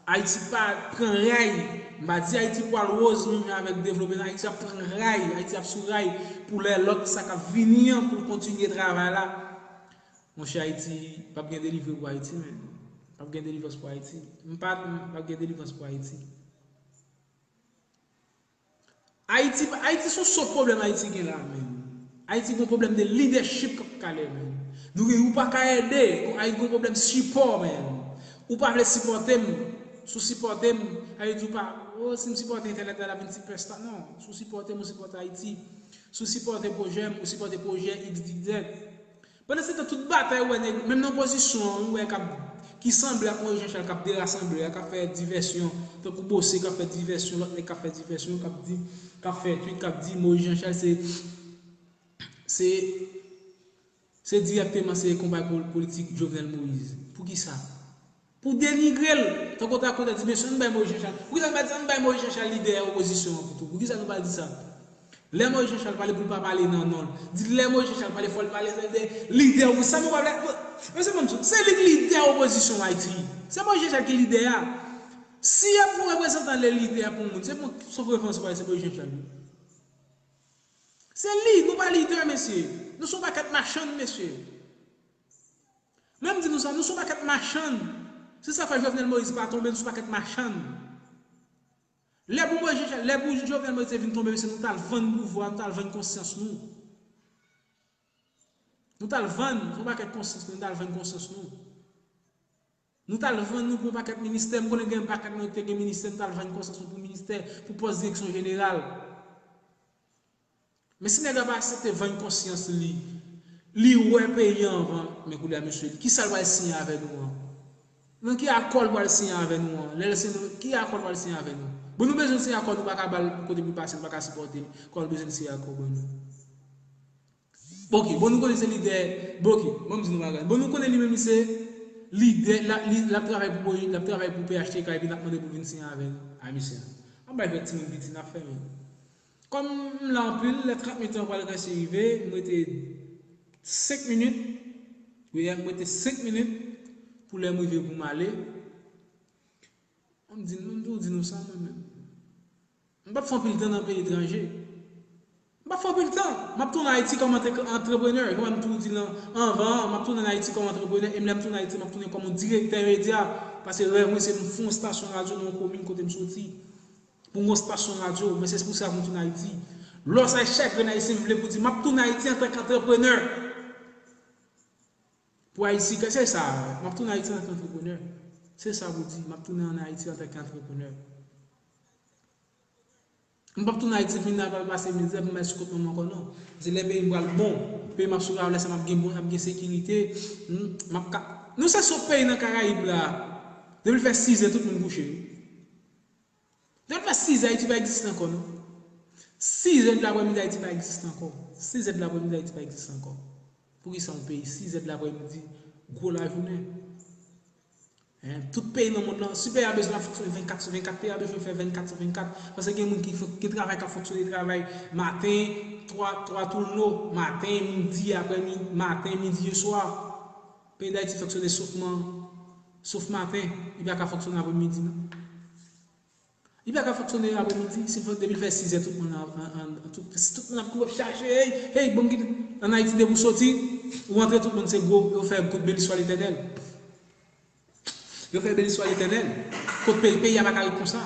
Ayiti pa pran ray. M pa di Ayiti pral woz menm jan avèk devlope nan Ayiti ap pran ray, Ayiti ap sou ray pou lè lòt sa k ap vini an pou l kontinye travay la. Monchè, Ayiti p ap gen delivre pou Ayiti, men p ap gen delivrans pou Ayiti. M pa, p ap gen delivrans pou Ayiti. Ayiti, Ayiti se yon sòt pwoblèm Ayiti gen la, men. Ayiti gon pwoblèm de lidèchip k ap kale, men. Nou gen, ou pa ka ede, Ayiti gen pwoblèm sipò, men. Ou pa vle sipòte m, si w sipòte m, sa vle di ou pa, oh, si m sipòte entèlèt la, l ap vin sipèsta. Non, si w sipòte m, ou sipòte Ayiti. Si w sipòte pwojè m, ou sipòte pwojè X Y Z. Pandan se tan, tout batay ou wè nèg, menm nan opozisyon an, ou wè k ap, ki sanble ak Moyiz Janchal, k ap derasanble a, k ap fè divèsyon, tankou Bose k ap fè divèsyon, lòt nèg k ap fè divèsyon, k ap di, k ap fè twit, k ap di Moyiz Janchal se, se, se dirèkteman se konpay pol-, politik Jovenel Moïse. Poukisa? Pou denigre l, tankou ta kontan di, mesye, ann bay Moïse Jean Charles. Poukisa nou pa di, ann bay Moïse Jean Charles lidè opozisyon an pou tou? Poukisa nou pa di sa? Lè Moïse Jean Charles pale, pou l pa pale nan non l. Di lè Moïse Jean Charles pale, fò l pale de lidè opozisyon. Sa nou pa vle. Mesye, ban m di w, se li k lidè opozisyon Ayiti. Se Moïse Jean Charles ki lidè a. Si y ap pran reprezantan lè lidè a pou moun, se pou, sof referans ou pale, se Moïse Jean Charles. Se li, nou pa lidè, mesye. Nou se yon pakèt machann, mesye. Men m di nou sa, nou se yon pakèt machann. Se sa k fè Jovenel Moïse pa tonbe, nou se yon pakèt machann. Lè pou Moïse, lè pou Jovenel Moïse te vin tonbe, mesye, nou t al vann pouvwa, nou t al vann konsyans nou. Nou t al vann, se yon pakèt konsyans nou, nou t al vann konsyans nou. Nou t al vann nou pou yon pakèt ministè, m konnen gen yon pakèt nan yo ki te gen ministè, nou t al vann konsyans nou pou ministè, pou pòs direksyon jeneral. Men si nèg la pa aksepte vann konsyans li, li wè peyi an avan, men kounye a, mesye, kisa l pral siyen avè nou an? Nan ki akò l pral siyen avè nou an? Lè l siyen, ki akò l pral siyen avè nou? Bon, nou bezwen siyen akò, nou pa ka ba l kote pou l pase, nou pa ka sipòte l, kòman l bezwen siyen akò ban nou? Ok, bon, nou konnen se lidè, bon, ok, ban m di nou bagay. Bon, nou konnen li menm li se lidè, l ap, li, l ap travay pou, l ap travay pou P H T K, epi n ap mande pou l vin siyen avè nou. A, mesye, ann bay fè timoun piti, n ap fèmen. Kòm m la anpil, lè trant minit lan pral resi rive, m rete senk minit. Wi, m rete senk minit pou lè m rive pou m ale. An m di, m toujou di nou sa, mwen menm. M p ap fè anpil tan nan peyi etranje. M p ap fè anpil tan. M ap tounen Ayiti kòm antre-, antreprenè. Jan m toujou di l anvan an, m ap tounen Ayiti kòm antreprenè. E lè m tounen Ayiti, m ap tounen kòm yon direktè medya. Paske rèv mwen, se m fè yon estasyon radyo nan yon komin kote m soti. Pou m gon estasyon radyo, men se pou sa pou m tounen Ayiti. Lò sa, chak grenn Ayisyen vle pou di, m ap tounen Ayiti antanke antreprenè. Pou Ayiti, se sa, m ap tounen Ayiti antanke antreprenè. Se sa pou di, m ap tounen ann Ayiti antanke antreprenè. M p ap tounen Ayiti, vin la pral pase mizè, pou m al sou kont mwen ankò, non. Se lè peyi m pral bon, peyi m ap sou ravlè, sa m ap gen bon, m ap gen sekirite, m, m ap ka, nou se sèl peyi nan Karayib la, depi l fè sizè, tout moun kouche. Depi l fè sizè, Ayiti pa egziste ankò, non. Sizè de laprèmidi, Ayiti pa egziste ankò. Sizè de laprèmidi, Ayiti pa egziste ankò. Poukisa yon peyi, sizè de laprèmidi, gwo lajounen? Hein? Tout peyi nan mond lan, si peyi a bezwen ap fonksyone vennkat sou vennkat, peyi a bezwen fè vennkat sou vennkat. Paske gen moun ki fon-, gen travay k ap fonksyone, travay maten, twa, twa toulno, maten, midi, aprèmidi, maten, midi e swa. Peyi Dayiti fonksyone sofman, sof maten, li pa ka fonksyone aprèmidi, non. Li pa ka fonksyone aprèmidi, si l fè, depi l fè sizè, tout moun an, an, an, tout, tout moun ap kouri ap chache, hey, hey, bon, ki, ann Ayiti, depi w soti, ou antre, tout moun se gwo, yo fè gwo bèl istwa Letènèl. Yo fè bèl istwa Letènèl. Kot peyi, peyi a pa ka ret konsa.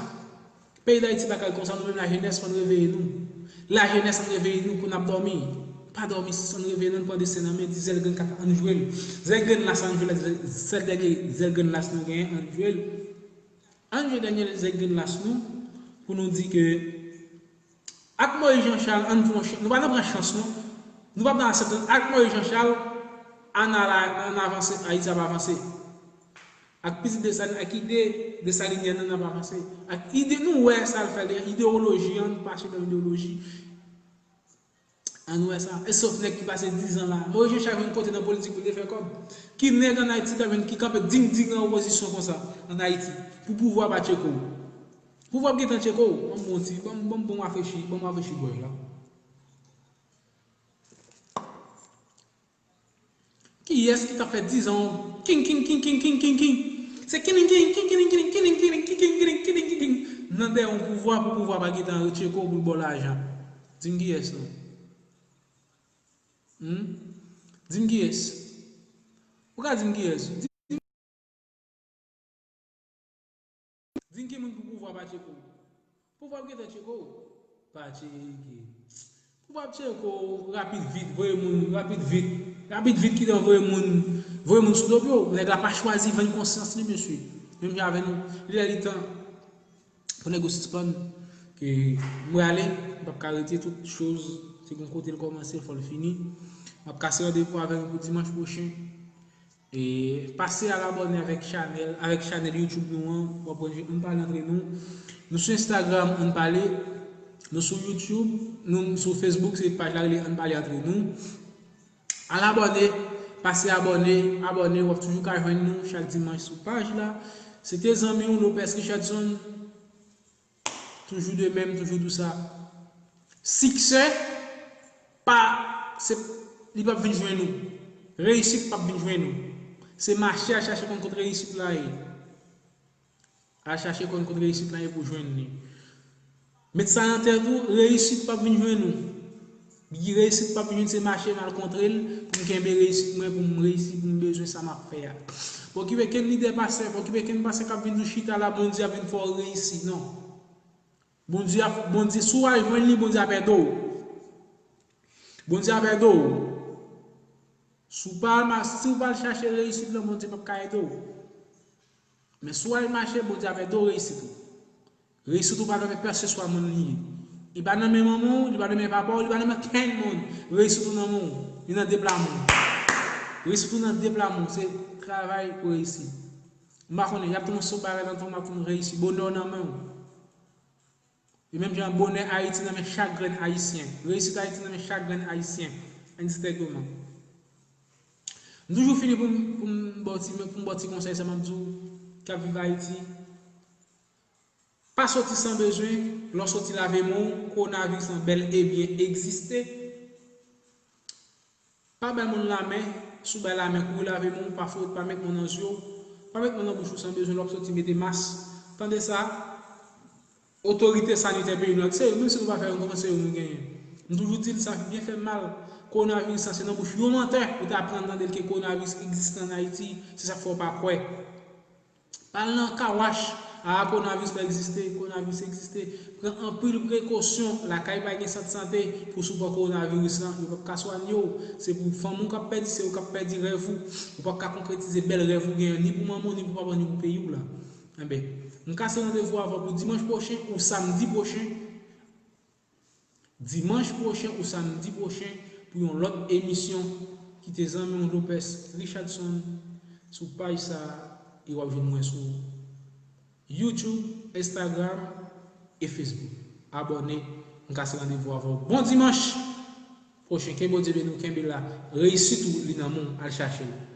Peyi Dayiti pa ka ret konsa, nou menm lajenès, fò n reveye nou. Lajenès, ann reveye nou, kou n ap dòmi. Pa dòmi, si n reveye nou, ann pran desten nan men, di zèl grenn kat, ann jwe l. Zèl grenn las, ann jwe l, zèl, sèl dènye zèl grenn las nou genyen, ann jwe l. Ann jwe dènye zèl grenn las nou pou nou di ke ak Moïse Jean Charles, ann pran chans, nou pa nan pran chans, non. Nou pa nan aksepte ak Moïse Jean Charles, ann ala, ann avanse, Ayiti ap avanse. Ak pitit Desalin, ak ide Desalinyen an, n ap avanse. Ak ide, nou wè sa l fè, idewoloji an, nou pa achte nan idewoloji. Ann wè sa. E sof nèg ki pase dizan la. Moïse Jean Charles vin kote nan politik pou l te fè kòb. Ki nèg ann Ayiti k ap jwenn ki kanpe ding ding nan opozisyon konsa ann Ayiti pou pouvwa pa tcheke w? Pouvwa ap gentan tcheke w. Ban m bon ti, ban m, ban m bon rafrechi, ban m rafrechi gòj la. Kiyès ki t ap fè dizan king, king, king, king, king, king, king? Se kiling, kiling, king, kiling, kiling, kiling, kiling, kiling, kiling, kiling, kiling, kiling. Nan dèyè yon pouvwa, pou pouvwa pa gentan retcheke w pou l ba w lajan. Di m kiyès, non. Hmm? Di m kiyès. Ou ka di m kiyès. Di m, di m ki moun pou pouvwa pa tcheke w. Pouvwa ap gentan tcheke w. Pa tcheke. Pouvwa ap tcheke w rapid vit, voye moun rapid vit. Abit vit ki te voye moun, voye moun sou do pye w. Nèg la pa chwazi vann konsyans li, mesye. Menm jan avè nou, li lè li tan pou nèg yo sispann. Ke m prale, m p ap ka rete tout choz, se gon kote l kòmanse, fò l fini. M ap kase randevou avè nou pou dimanch pwochen. E pase al abòne avèk chanèl, avèk chanèl YouTube nou an, w ap wè Ann Pale Antre Nou. Nou sou Instagram, Ann Pale. Nou sou YouTube, nou sou Facebook, se paj la rele Ann Pale Antre Nou. Al abòne, pase abòne, abòne, w ap toujou ka jwenn nou chak dimanch sou paj la. Se te zanmi w Lopez Richardson. Toujours de même, toujours tout ça. Siksè pa, se, li p ap vin jwenn ou. Reyisit p ap vin jwenn ou. Se mache al chache konn kot reyisit la ye. Al chache konn kot reyisit la ye pou jwenn li. Met sa nan tèt ou, reyisit p ap vin jwenn ou. Bigi reyisit p ap vin jwenn, se mache m al kontre l pou m kenbe reyisit mwen, pou m reyisi, pou m bezwen sa m ap fè a. Pa okipe kenn lidè pastè, pa okipe kenn pastè k ap vin di w chita la, Bondye ap vin fè w reyisi. Non. Bondye ap, Bondye, si w al jwenn li, Bondye ap ede w. Bondye ap ede w. Si w pa al ma-, si w pa al chache reyisit lan, Bondye p ap ka ede w. Men si w al mache, Bondye ap ede w reyisit ou. Reyisit ou pa nan men pèseswa moun li ye. Li pa nan men manman w, li pa nan men papa w, li pa nan men kenn moun. Reyisit ou nan men w. Li nan de pla men w. Reyisit ou nan de pla men w. Se travay pou reyisi. M pa konnen, y ap tounen sou bagay nan tou, m ap tounen reyisi. Bonè w nan men w. E menm jan bonè Ayiti nan men chak grenn Ayisyen. Reyisit Ayiti nan men chak grenn Ayisyen. Endistèkteman. M toujou fini pou m, pou m ba w ti, pou m ba w ti konsèy sa m ap di w k ap viv Ayiti. Pa soti san bezwen, lè w soti lave men w, kowonaviris lan bèl e byen egziste. Pa bay moun lamen, si w bay lamen, kouri lave men w, pa fwote, pa met men w nan zye w, pa met men w nan bouch ou san bezwen, lè w ap soti mete mas. Tande sa, otorite sanitè peyi nou an, se yo, menm si nou pa fè yon kòman se yo nou genyen. M toujou di l sa byen fè m mal, kowonaviris lan se nan bouch yon mantè ou ta aprann tande l ke kowonaviris egziste ann Ayiti, se sa k fè w pa kwè. Pa al nan kawach, a, kowonaviris pa egziste, kowonaviris egziste. Pran anpil prekosyon, lakay pa gen sant sante, pou si w pran kowonaviris lan, yo p ap ka swanye w. Se pou fanmi w k ap pèdi, se ou k ap pèdi rèv ou. Ou p ap ka konkretize bèl rèv ou genyen, ni pou manman w, ni pou papa w, ni pou peyi w la. Enben, m kase randevou avè w pou dimanch pwochen ou samdi pwochen. Dimanch pwochen ou samdi pwochen pou yon lòt emisyon. Kite zanmi w Lopez Richardson sou paj sa a e w ap jwenn mwen sou YouTube, Instagram e Facebook. Abòne, m kase randevou avè w. Bon dimanch pwochen, ke Bondye beni w, kenbe la. Reyisit ou, li nan men w, al chache l.